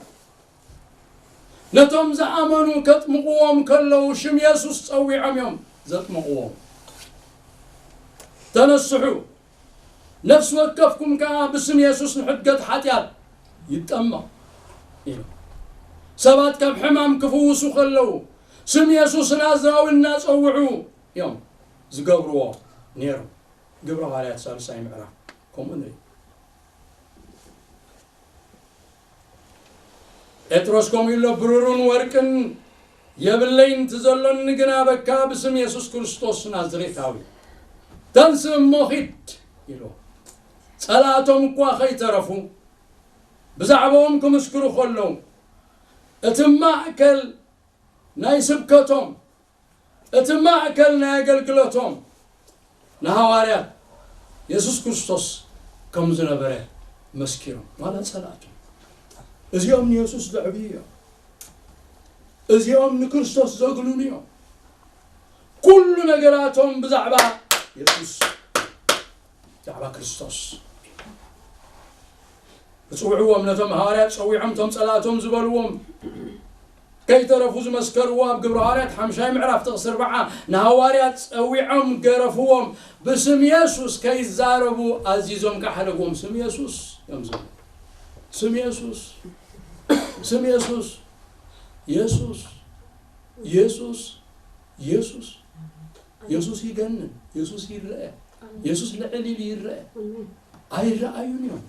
ነቶም ዝኣመኑ ከጥምቕዎም ከለዉ ሽም የሱስ ጸዊዖም እዮም ዘጥምቕዎም። ተነስሑ፣ ነፍሲ ወከፍኩም ከኣ ብስም የሱስ ንሕድገት ሓጢኣት ይጠመቕ ኢሉ። ሰባት ካብ ሕማም ክፍውሱ ከለዉ ስም የሱስ ናዝራዊ እናጸውዑ እዮም ዝገብርዎ ነይሮም። ግብረ ሃዋርያት ሳልሳይ ምዕራፍ ከምኡ ንርኢ። ጴጥሮስ ከምኡ ኢሎ፣ ብሩርን ወርቅን የብለይን፣ እቲ ዘሎኒ ግን ኣበካ፣ ብስም የሱስ ክርስቶስ ናዝሬታዊ፣ ተንስእ እሞ ኺድ ኢሉ። ጸላእቶም እኳ ኸይተረፉ ብዛዕባኦም ክምስክሩ ከለዉ፣ እቲ ማእከል ናይ ስብከቶም፣ እቲ ማእከል ናይ ኣገልግሎቶም ንሃዋርያት የሱስ ክርስቶስ ከም ዝነበረ መስኪሮም። ዋላ ጸላእቶም፣ እዚኦም ንየሱስ ዘዕብዩ እዮም። እዚኦም ንክርስቶስ ዘግልሉ እዮም። ኩሉ ነገራቶም ብዛዕባ የሱስ፣ ብዛዕባ ክርስቶስ። ዝጽውዕዎም፣ ነቶም ሃዋርያት ጸዊዖም፣ እቶም ጸላእቶም ዝበልዎም ከይተረፉ ዝመስከርዎ፣ ኣብ ግብረ ሃዋርያት ሓምሻይ ምዕራፍ ጥቕሲ ኣርብዓ፣ ንሃዋርያት ጸዊዖም ገረፍዎም፣ ብስም የሱስ ከይዛረቡ ኣዚዞም ከሓደግዎም። ስም የሱስ እዮም ዝብሉ። ስም የሱስ፣ ስም የሱስ፣ የሱስ፣ የሱስ፣ የሱስ። የሱስ ይገንን፣ የሱስ ይረአ፣ የሱስ ልዕል ኢሉ ይረአ። ኣይረኣዩን እዮም።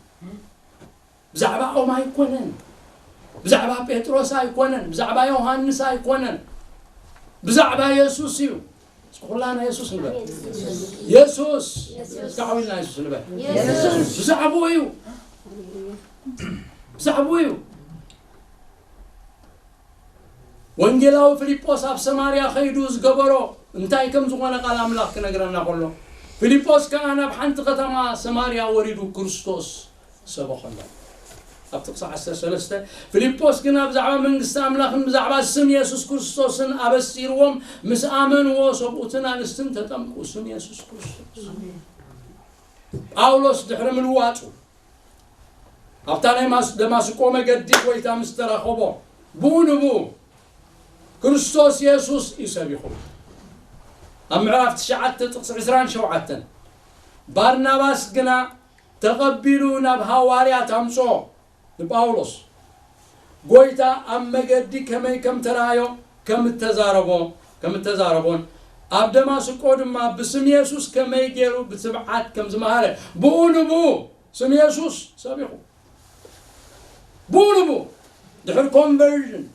ብዛዕባኦም ኣይኮነን፣ ብዛዕባ ጴጥሮስ ኣይኮነን፣ ብዛዕባ ዮሃንስ ኣይኮነን፣ ብዛዕባ የሱስ እዩ። እስኪ ኩላና የሱስ ንበል። የሱስ። እስኪ ዓው ኢልና የሱስ ንበል። የሱስ። ብዛዕባኡ እዩ፣ ብዛዕባኡ እዩ። ወንጌላዊ ፊልጶስ ኣብ ሰማርያ ኸይዱ ዝገበሮ እንታይ ከም ዝኾነ ቃል ኣምላኽ ክነግረና ከሎ፣ ፊልጶስ ከኣ ናብ ሓንቲ ከተማ ሰማርያ ወሪዱ ክርስቶስ ሰበኸሎም። ኣብ ጥቕሲ ዓሰርተ ሰለስተ፣ ፊልጶስ ግና ብዛዕባ መንግስቲ ኣምላኽን ብዛዕባ ስም የሱስ ክርስቶስን ኣበሲርዎም፣ ምስ ኣመንዎ ሰብኡትን ኣንስትን ተጠምቁ። ስም የሱስ ክርስቶስ። ጳውሎስ ድሕሪ ምልዋጡ፣ ኣብታ ናይ ማስ-፣ ደማስቆ መገዲ ጐይታ ምስ ተራኸቦ፣ ብኡ ንብኡ ክርስቶስ የሱስ እዩ ሰቢኹ። ኣብ ምዕራፍ ትሽዓተ ጥቕሲ ዕስራን ሸውዓተን፣ ባርናባስ ግና ተቐቢሉ ናብ ሃዋርያት ኣምጽኦ፣ ንጳውሎስ። ጐይታ ኣብ መገዲ ከመይ ከም ተራእዮ፣ ከም እተዛረቦ፣ ከም እተዛረቦን፣ ኣብ ደማስቆ ድማ ብስም የሱስ ከመይ ገይሩ ብትብዓት ከም ዝመሃረ፣ ብኡ ንብኡ ስም የሱስ ሰቢኹ። ብኡ ንብኡ ድሕሪ ኮንቨርዥን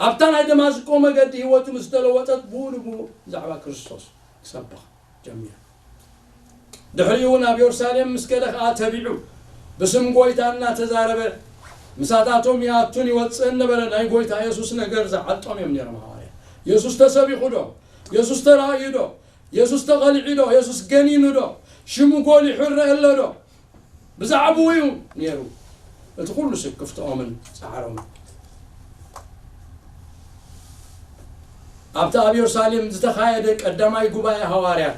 ኣብታ ናይ ደማስቆ መገዲ ህይወቱ ምስ ተለወጠት፣ ብኡ ንብኡ ብዛዕባ ክርስቶስ ክሰብኽ ጀሚሩ። ድሕሪኡ እውን ኣብ የሩሳሌም ምስ ከደ ኸኣ ተቢዑ ብስም ጐይታ እናተዛረበ ምሳታቶም ይኣቱን ይወጽእን ነበረ። ናይ ጐይታ የሱስ ነገር ዝዓጦም እዮም ነይሮም ሃዋርያት። የሱስ ተሰቢኹ ዶ? የሱስ ተራእዩ ዶ? የሱስ ተቐሊዑ ዶ? የሱስ ገኒኑ ዶ? ሽሙ ጎሊሑ ይረአ ኣሎ ዶ? ብዛዕባኡ እዩ ነይሩ እቲ ኩሉ ስክፍትኦምን ጻዕሮምን። ኣብቲ ኣብ የሩሳሌም ዝተኻየደ ቀዳማይ ጉባኤ ሃዋርያት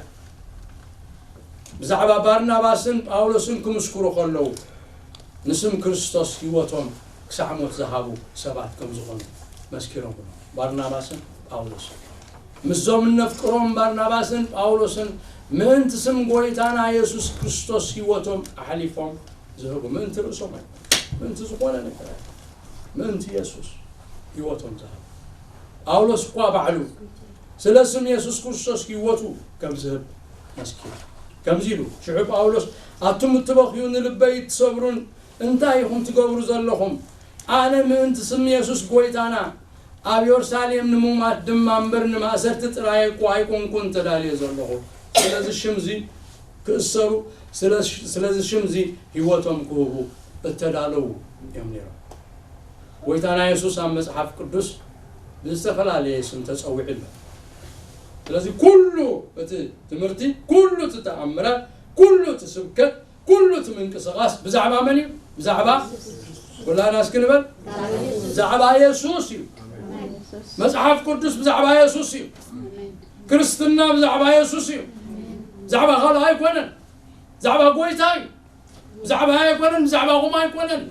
ብዛዕባ ባርናባስን ጳውሎስን ክምስክሩ ከለዉ፣ ንስም ክርስቶስ ህይወቶም ክሳዕ ሞት ዝሃቡ ሰባት ከም ዝኾኑ መስኪሮምሉ። ባርናባስን ጳውሎስን ምስዞም እነፍቅሮም ባርናባስን ጳውሎስን ምእንቲ ስም ጐይታና የሱስ ክርስቶስ ህይወቶም ኣሕሊፎም ዝህቡ፣ ምእንቲ ርእሶም ኣይኮነን፣ ምእንቲ ዝኾነ ነገር ኣይኮነን፣ ምእንቲ የሱስ ህይወቶም ዝሃቡ። ጳውሎስ እኳ ባዕሉ ስለ ስም የሱስ ክርስቶስ ህይወቱ ከም ዝህብ መስኪሩ። ከምዚ ኢሉ፣ ሽዑ ጳውሎስ፣ ኣቱም እትበኽዩ፣ ንልበይ እትሰብሩን እንታይ ኢኹም ትገብሩ ዘለኹም? ኣነ ምእንቲ ስም የሱስ ጐይታና ኣብ የሩሳሌም ንሙማት ድማ እምበር ንማእሰርቲ ጥራይ እኳ ኣይኮንኩን ተዳልየ ዘለኹ። ስለዚ ሽምዚ ክእሰሩ፣ ስለ-፣ ስለዚ ሽምዚ ህይወቶም ክህቡ እተዳለዉ እዮም ነይሮም። ጐይታና የሱስ ኣብ መጽሓፍ ቅዱስ ብዝተፈላለየ ስም ተጸዊዑ ኣሎ። ስለዚ ኩሉ እቲ ትምህርቲ፣ ኩሉ እቲ ተኣምራት፣ ኩሉ እቲ ስብከት፣ ኩሉ እቲ ምንቅስቓስ ብዛዕባ መን እዩ? ብዛዕባ፣ ኩላና እስኪ ንበል፣ ብዛዕባ የሱስ እዩ። መጽሓፍ ቅዱስ ብዛዕባ የሱስ እዩ። ክርስትና ብዛዕባ የሱስ እዩ። ብዛዕባ ካልእ ኣይኮነን። ብዛዕባ ጐይታ እዩ። ብዛዕባ ኣይኮነን፣ ብዛዕባኹም ኣይኮነን።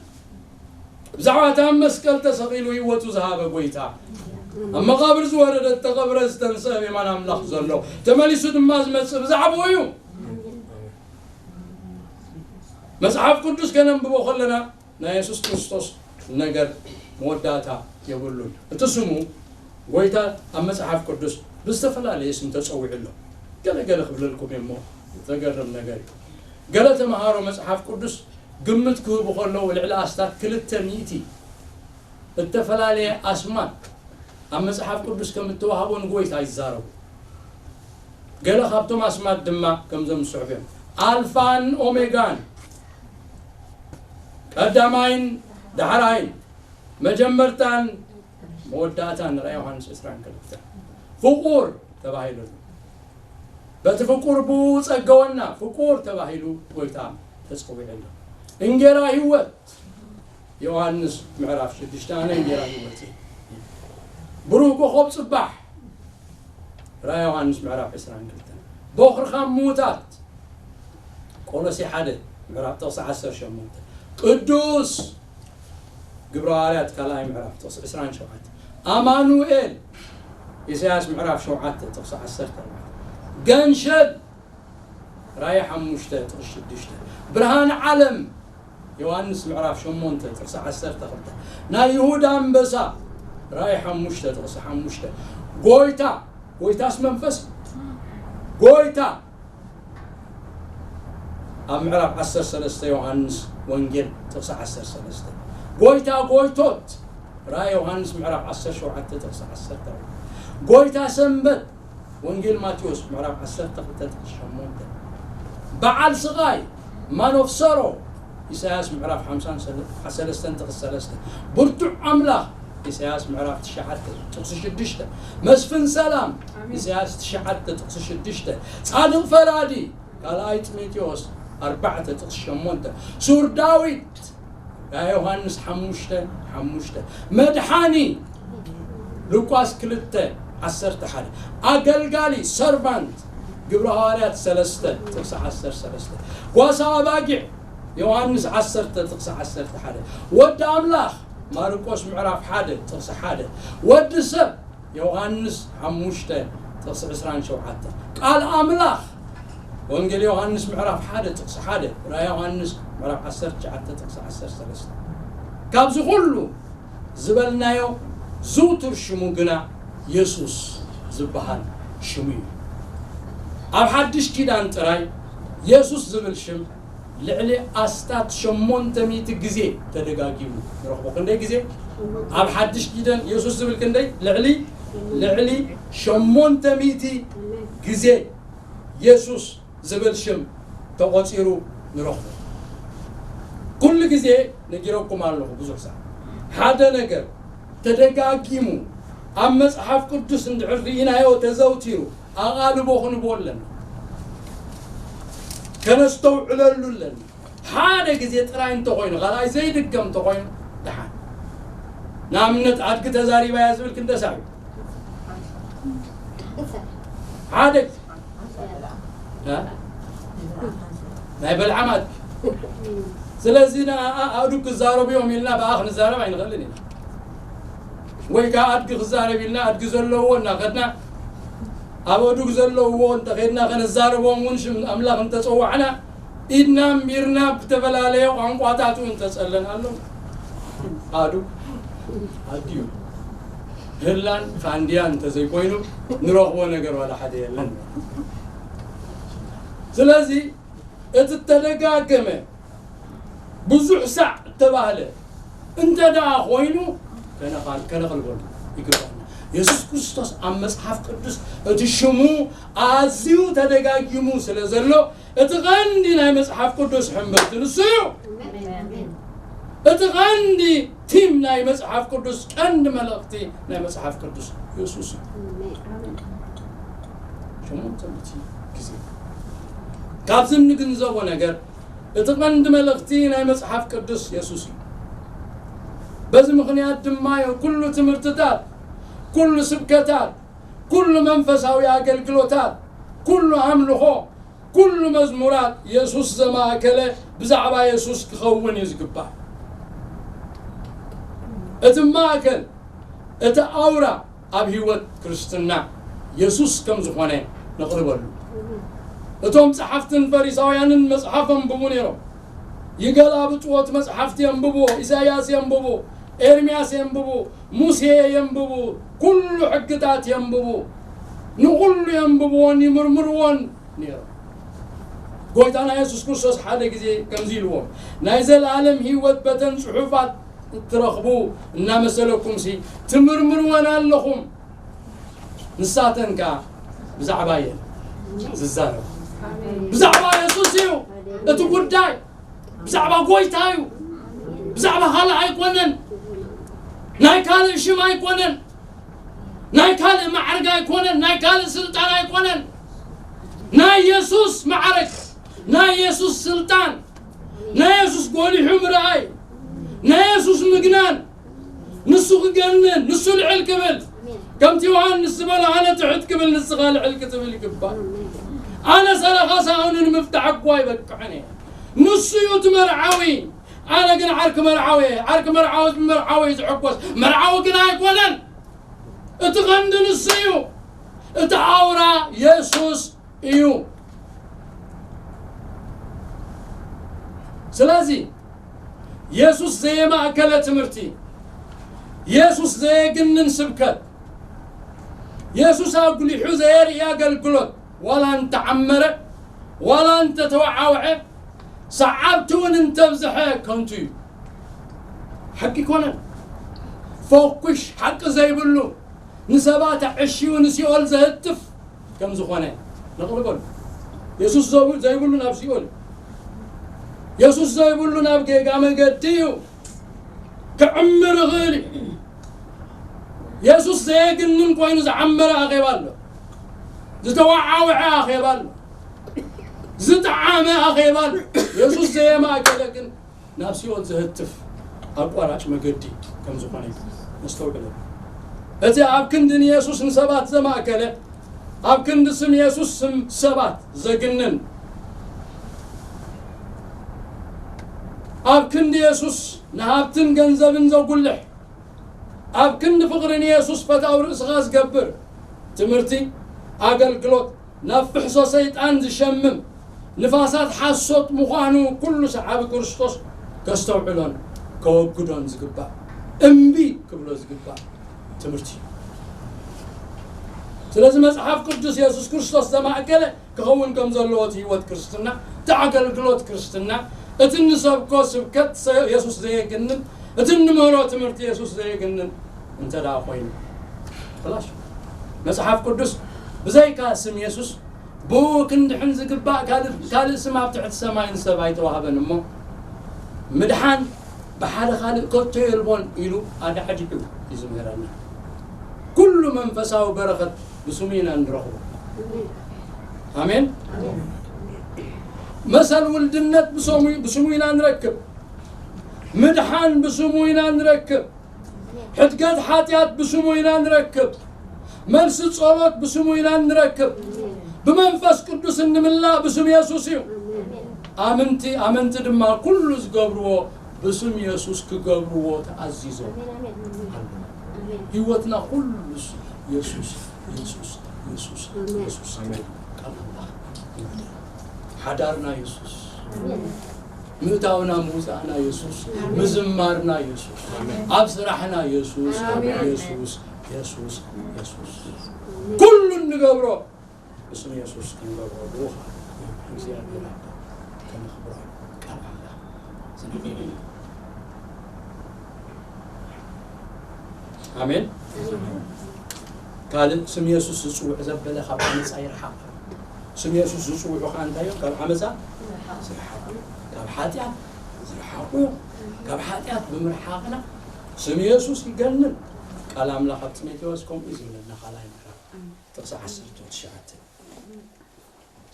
ብዛዕባ እቲ ኣብ መስቀል ተሰቒሉ ህይወቱ ዝሃበ ጐይታ፣ ኣብ መቓብር ዝወረደ፣ እተቐብረ፣ ዝተንስአ፣ ኣብ የማን ኣምላኽ ዘሎ፣ ተመሊሱ ድማ ዝመጽእ ብዛዕባኡ እዩ። መጽሓፍ ቅዱስ ከነንብቦ ከለና ናይ የሱስ ክርስቶስ ነገር መወዳእታ የብሉን። እቲ ስሙ ጐይታ ኣብ መጽሓፍ ቅዱስ ብዝተፈላለየ ስም ተጸዊዑ ኣሎ። ገለ ገለ ክብለልኩም እየ እሞ ዘገርም ነገር እዩ። ገለ ተምሃሮ መጽሓፍ ቅዱስ ግምት ክህቡ ከለዉ ልዕሊ ኣስታት ክልተ ሚእቲ እተፈላለየ ኣስማት ኣብ መጽሓፍ ቅዱስ ከም እተዋህቦ ንጎይታ ይዛረቡ። ገለ ካብቶም ኣስማት ድማ ከምዞም ዝስዕቡ እዮም። ኣልፋን ኦሜጋን፣ ቀዳማይን ዳሕራይን፣ መጀመርታን መወዳእታን። ራእይ ዮሃንስ ዕስራን ክልተን። ፍቑር ተባሂሉ ኣሎ። በቲ ፍቁር ብኡ ጸገወና፣ ፍቁር ተባሂሉ ጎይታ ተጸዊዑ ኣሎ። እንጌራ ህይወት፣ ዮሃንስ ምዕራፍ ሽዱሽተ፣ ኣነ እንጌራ ህይወት እየ። ብሩህ ኮኾብ ጽባሕ፣ ራእይ ዮሃንስ ምዕራፍ ዕስራን ክልተን። ቦኽሪ ካብ ምዉታት፣ ቆሎሴ ሓደ ምዕራፍ ጥቕሲ ዓሰርተ ሸሞንተ። ቅዱስ፣ ግብረ ሃዋርያት ካልኣይ ምዕራፍ ጥቕሲ ዕስራን ሸውዓተ። ኣማኑኤል፣ ኢሳያስ ምዕራፍ ሸውዓተ ጥቕሲ ዓሰርተ ኣርባዕተ። ገንሸል፣ ራእይ ሓሙሽተ ጥቕሲ ሽዱሽተ። ብርሃን ዓለም፣ ዮሃንስ ምዕራፍ ሸሞንተ ጥቕሲ ዓሰርተ ክልተ። ናይ ይሁዳ ኣንበሳ፣ ራእይ ሓሙሽተ ጥቕሲ ሓሙሽተ። ጎይታ፣ ጎይታስ መንፈስ እዩ። ጎይታ፣ ኣብ ምዕራፍ ዓሰርተ ሰለስተ ዮሃንስ ወንጌል ጥቕሲ ዓሰርተ ሰለስተ። ጎይታ ጎይቶት፣ ራእይ ዮሃንስ ምዕራፍ ዓሰርተ ሸውዓተ ጥቕሲ ዓሰርተ ኣርባዕተ። ጎይታ ሰንበት፣ ወንጌል ማቴዎስ ምዕራፍ ዓሰርተ ክልተ ጥቕሲ ሸሞንተ። በዓል ስቓይ፣ ማን ኦፍ ሰሮ፣ ኢሳያስ ምዕራፍ ሓምሳን ሰለስተን ጥቕሲ ሰለስተ። ብርቱዕ ኣምላኽ፣ ኢሳያስ ምዕራፍ ትሽዓተ ጥቕሲ ሽዱሽተ። መስፍን ሰላም፣ ኣሜን። ኢሳያስ ትሽዓተ ጥቕሲ ሽዱሽተ። ጻድቕ ፈራዲ፣ ካልኣይ ጢሞቴዎስ ኣርባዕተ ጥቕሲ ሸሞንተ። ሱር ዳዊት፣ ራእይ ዮሃንስ ሓሙሽተ ሓሙሽተ። መድሓኒ፣ ሉቃስ ክልተ ዓሰርተ ሓደ። ኣገልጋሊ፣ ሰርቫንት፣ ግብረ ሃዋርያት ሰለስተ ጥቕሲ ዓሰርተ ሰለስተ። ጓሳ ኣባጊዕ፣ ዮሃንስ ዓሰርተ ጥቕሲ ዓሰርተ ሓደ። ወዲ ኣምላኽ፣ ማርቆስ ምዕራፍ ሓደ ጥቕሲ ሓደ። ወዲ ሰብ፣ ዮሃንስ ሓሙሽተ ጥቕሲ ዕስራን ሸውዓተ። ቃል ኣምላኽ፣ ወንጌል ዮሃንስ ምዕራፍ ሓደ ጥቕሲ ሓደ፣ ራእይ ዮሃንስ ምዕራፍ ዓሰርተ ትሽዓተ ጥቕሲ ዓሰርተ ሰለስተ። ካብዚ ኩሉ ዝበልናዮ ዝውቱር ሽሙ ግና የሱስ ዝበሃል ሽሙ እዩ። ኣብ ሓድሽ ኪዳን ጥራይ የሱስ ዝብል ሽም ልዕሊ ኣስታት ሸሞንተ ሚእቲ ግዜ ተደጋጊሙ ንረኽቦ። ክንደይ ግዜ? ኣብ ሓድሽ ኪዳን የሱስ ዝብል ክንደይ? ልዕሊ፣ ልዕሊ ሸሞንተ ሚእቲ ግዜ የሱስ ዝብል ሽም ተቖጺሩ ንረኽቦ። ኩሉ ግዜ ነጊረኩም ኣለኹ ብዙሕ ሰዓት። ሓደ ነገር ተደጋጊሙ ኣብ መጽሓፍ ቅዱስ እንድሕር ርኢናዮ፣ ተዘውቲሩ፣ ኣቓልቦ ክንቦ ኣለና። ከነስተውዕለሉ ኣለና። ሓደ ግዜ ጥራይ እንተኾይኑ፣ ካልኣይ ዘይድገም እንተኾይኑ፣ ደሓን። ንኣብነት፣ ኣድጊ ተዛሪባ እያ ዝብል ክንደይ ሳዕ እዩ? ሓደ ግዜ። እ? ናይ በልዓም ኣድጊ። ስለዚ፣ ንኣኣ ኣእዱግ ክዛረቡ እዮም ኢልና ብኣ ክንዛረብ ኣይንኽእልን ኢና። ወይ ከዓ ኣድጊ ክዛረብ ኢልና ኣድጊ ዘለዎ እናኸድና፣ ኣብ ኣእዱግ ዘለውዎ እንተኸድና ከነዛርቦም እውን ሽም ኣምላኽ እንተጸዋዕና፣ ኢድና እምቢርና ብተፈላለየ ቋንቋታት እውን ተጸለን ኣሎ። ኣእዱግ ኣድጊ እዩ። ህላን ፋንድያን እንተዘይኮይኑ ንረኽቦ ነገር ዋላ ሓደ የለን። ስለዚ እቲ እተደጋገመ ብዙሕ ሳዕ እተባህለ እንተ ደኣ ኮይኑ ከነቓል-፣ ከነቕልበሉ ይግባና። የሱስ ክርስቶስ ኣብ መጽሓፍ ቅዱስ እቲ ሽሙ ኣዝዩ ተደጋጊሙ ስለ ዘሎ፣ እቲ ቀንዲ ናይ መጽሓፍ ቅዱስ ሕምብርቲ ንሱ እዩ። ኣሜን። እቲ ቀንዲ ቲም ናይ መጽሓፍ ቅዱስ፣ ቀንዲ መልእኽቲ ናይ መጽሓፍ ቅዱስ የሱስ እዩ። ኣሜን። ሸሞንተ ሚእቲ ግዜ። ካብዚ እንግንዘቦ ነገር፣ እቲ ቀንዲ መልእኽቲ ናይ መጽሓፍ ቅዱስ የሱስ እዩ። በዚ ምኽንያት ድማ እዩ ኩሉ ትምህርትታት፣ ኩሉ ስብከታት፣ ኩሉ መንፈሳዊ ኣገልግሎታት፣ ኩሉ ኣምልኾ፣ ኩሉ መዝሙራት የሱስ ዘማእከለ፣ ብዛዕባ የሱስ ክኸውን እዩ ዝግባእ። እቲ ማእከል፣ እቲ ኣውራ ኣብ ህይወት ክርስትና የሱስ ከም ዝኾነ ነቕርበሉ። እቶም ጸሓፍትን ፈሪሳውያንን መጽሓፍ ኣንብቡ ነይሮም። ይገላብጥዎ፣ እቲ መጽሓፍቲ የንብብዎ፣ ኢሳይያስ የንብቡ፣ ኤርምያስ የንብቡ፣ ሙሴ የንብቡ፣ ኩሉ ሕግታት የንብቡ፣ ንኹሉ የንብብዎን ይምርምርዎን ነይሮም። ጎይታና የሱስ ክርስቶስ ሓደ ግዜ ከምዚ ኢልዎም፣ ናይ ዘለኣለም ህይወት በተን ጽሑፋት እትረኽቡ እናመሰለኩምሲ ትምርምርወን ኣለኹም። ንሳተን ከኣ ብዛዕባ እየን ዝዛረባ። ብዛዕባ የሱስ እዩ እቲ ጉዳይ። ብዛዕባ ጎይታ እዩ። ብዛዕባ ካልእ ኣይኮነን። ናይ ካልእ ሽም ኣይኮነን። ናይ ካልእ ማዕርግ ኣይኮነን። ናይ ካልእ ስልጣን ኣይኮነን። ናይ የሱስ ማዕርግ፣ ናይ የሱስ ስልጣን፣ ናይ የሱስ ጎሊሑ ምርኣይ፣ ናይ የሱስ ምግናን፣ ንሱ ክገንን፣ ንሱ ልዕል ክብል። ከምቲ ዮሃንስ ዝበሎ፣ ኣነ ትሕት ክብል፣ ንስኻ ልዕል ክትብል ይግባእ። ኣነ ሰረኻ ሳእኑ ንምፍታሕ እኮ ኣይበቅዕን እየ። ንሱ እዩ እቲ መርዓዊ። ኣነ ግን ዓርኪ መርዓዊ እየ። ዓርኪ መርዓዊ ብመርዓዊ እዩ ዝሕጎስ። መርዓዊ ግን ኣይኮነን። እቲ ቀንዲ ንሱ እዩ። እቲ ኣውራ የሱስ እዩ። ስለዚ የሱስ ዘየማእከለ ትምህርቲ፣ የሱስ ዘየግንን ስብከት፣ የሱስ ኣጉሊሑ ዘየርኢ ኣገልግሎት፣ ዋላ እንተዓመረ፣ ዋላ እንተተወዓውዐ፣ ሰዓብቲ እውን እንተብዝሐ ከንቱ እዩ። ሓቂ ይኮነን። ፈኩሽ ሓቂ ዘይብሉ፣ ንሰባት ኣዕሽዩ ንሲኦል ዘህትፍ ከም ዝኾነ ነቕልበሉ። የሱስ ዘብ-፣ ዘይብሉ ናብ ሲኦል እዩ። የሱስ ዘይብሉ ናብ ጌጋ መገዲ እዩ። ክዕምር ይኽእል እዩ። የሱስ ዘየግንን ኮይኑ ዝዓመረ ኣኼባ ኣሎ። ዝተወዓውዐ ኣኼባ ኣሎ። ዝጠዓመ ኣኼባ ኣሎ። የሱስ ዘየማእከለ ግን ናብ ሲኦል ዘህትፍ ኣቋራጭ መገዲ ከም ዝኾነ ነስተውዕል። እቲ ኣብ ክንዲ ንየሱስ ንሰባት ዘማእከለ፣ ኣብ ክንዲ ስም የሱስ ስም ሰባት ዘግንን፣ ኣብ ክንዲ የሱስ ንሃብትን ገንዘብን ዘጉልሕ፣ ኣብ ክንዲ ፍቕሪ ንየሱስ ፈታው ርእስኻ ዝገብር ትምህርቲ፣ ኣገልግሎት፣ ናብ ፍሕሶ ሰይጣን ዝሸምም፣ ንፋሳት ሓሶት ምዃኑ ኩሉ ሰዓቢ ክርስቶስ ከስተውዕሎን ከወግዶን ዝግባእ፣ እምቢ ክብሎ ዝግባእ ትምህርቲ እዩ። ስለዚ መጽሓፍ ቅዱስ የሱስ ክርስቶስ ዘማእከለ ክኸውን ከም ዘለዎ፣ እቲ ህይወት ክርስትና፣ እቲ ኣገልግሎት ክርስትና፣ እቲ እንሰብኮ ስብከት ሰ-፣ የሱስ ዘየግንን፣ እቲ እንምህሮ ትምህርቲ የሱስ ዘየግንን እንተ ደኣ ኮይኑ፣ ክላሽ መጽሓፍ ቅዱስ ብዘይካ ስም የሱስ ብኡ ክንድሕን ዝግባእ ካልእ፣ ካልእ ስም ኣብ ትሕቲ ሰማይ ንሰብ ኣይተዋህበን እሞ፣ ምድሓን ብሓደ ካልእ ከቶ የልቦን ኢሉ ኣዳዕዲዑ እዩ ዝምህረና። ኩሉ መንፈሳዊ በረኸት ብስሙ ኢና ንረኽቦ። ኣሜን። መሰል ውልድነት ብስሙ፣ ብስሙ ኢና ንረክብ። ምድሓን ብስሙ ኢና ንረክብ። ሕድገት ሓጢኣት ብስሙ ኢና ንረክብ። መልሲ ጸሎት ብስሙ ኢና ንረክብ። ብመንፈስ ቅዱስ እንምላእ ብስም የሱስ እዩ። ኣምንቲ፣ ኣመንቲ ድማ ኩሉ ዝገብርዎ ብስም የሱስ ክገብርዎ ተኣዚዞም ኣለዉ። ህይወትና ኩሉ የሱስ፣ የሱስ፣ የሱስ፣ የሱስ። ኣሜን። ቃል ኣምላኽ። ሓዳርና የሱስ። ምእታውና ምውፃእና የሱስ። ኣሜን። ምዝማርና የሱስ። ኣሜን። ኣብ ስራሕና የሱስ። ኣሜን። የሱስ፣ የሱስ፣ የሱስ። ኩሉ እንገብሮ ብስም የሱስ ክንገብሮ ብኡ ኸዓ እግዚኣብሔር ኣቦ ከነኽብሮ ቃል ኣምላኽ ዝነግረና። ኣሜን። ካልእ ስም የሱስ ዝጽውዕ ዘበለ ካብ ዓመጻ ይርሓቕ። ስም የሱስ ዝጽውዑ ኸዓ እንታይ እዮም? ካብ ዓመጻ ዝርሓቑ እዮም። ካብ ሓጢኣት ዝርሓቑ እዮም። ካብ ሓጢኣት ብምርሓቕና ስም የሱስ ይገንን። ቃል ኣምላኽ ኣብ ጢሞቴዎስ ከምኡ እዩ ዝብለና፣ ካልኣይ ምዕራፍ ጥቕሲ ዓሰርተ ትሽዓተ።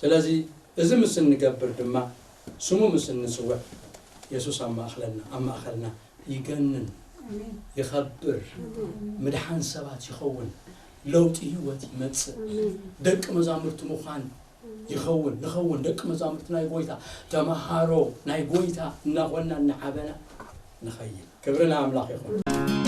ስለዚ እዚ ምስ እንገብር ድማ፣ ስሙ ምስ እንጽውዕ፣ የሱስ ኣብ ማእኽለና፣ ኣብ ማእኸልና ይገንን፣ ኣሜን። ይኸብር፣ ኣሜን። ምድሓን ሰባት ይኸውን፣ ለውጢ ህይወት ይመጽእ፣ ኣሜን። ደቂ መዛሙርቲ ምዃን ይኸውን፣ ንኸውን፣ ደቂ መዛሙርቲ ናይ ጎይታ፣ ተመሃሮ ናይ ጎይታ እናኾንና እናዓበና ንኸይድ። ክብሪ ንኣምላኽ ይኹን።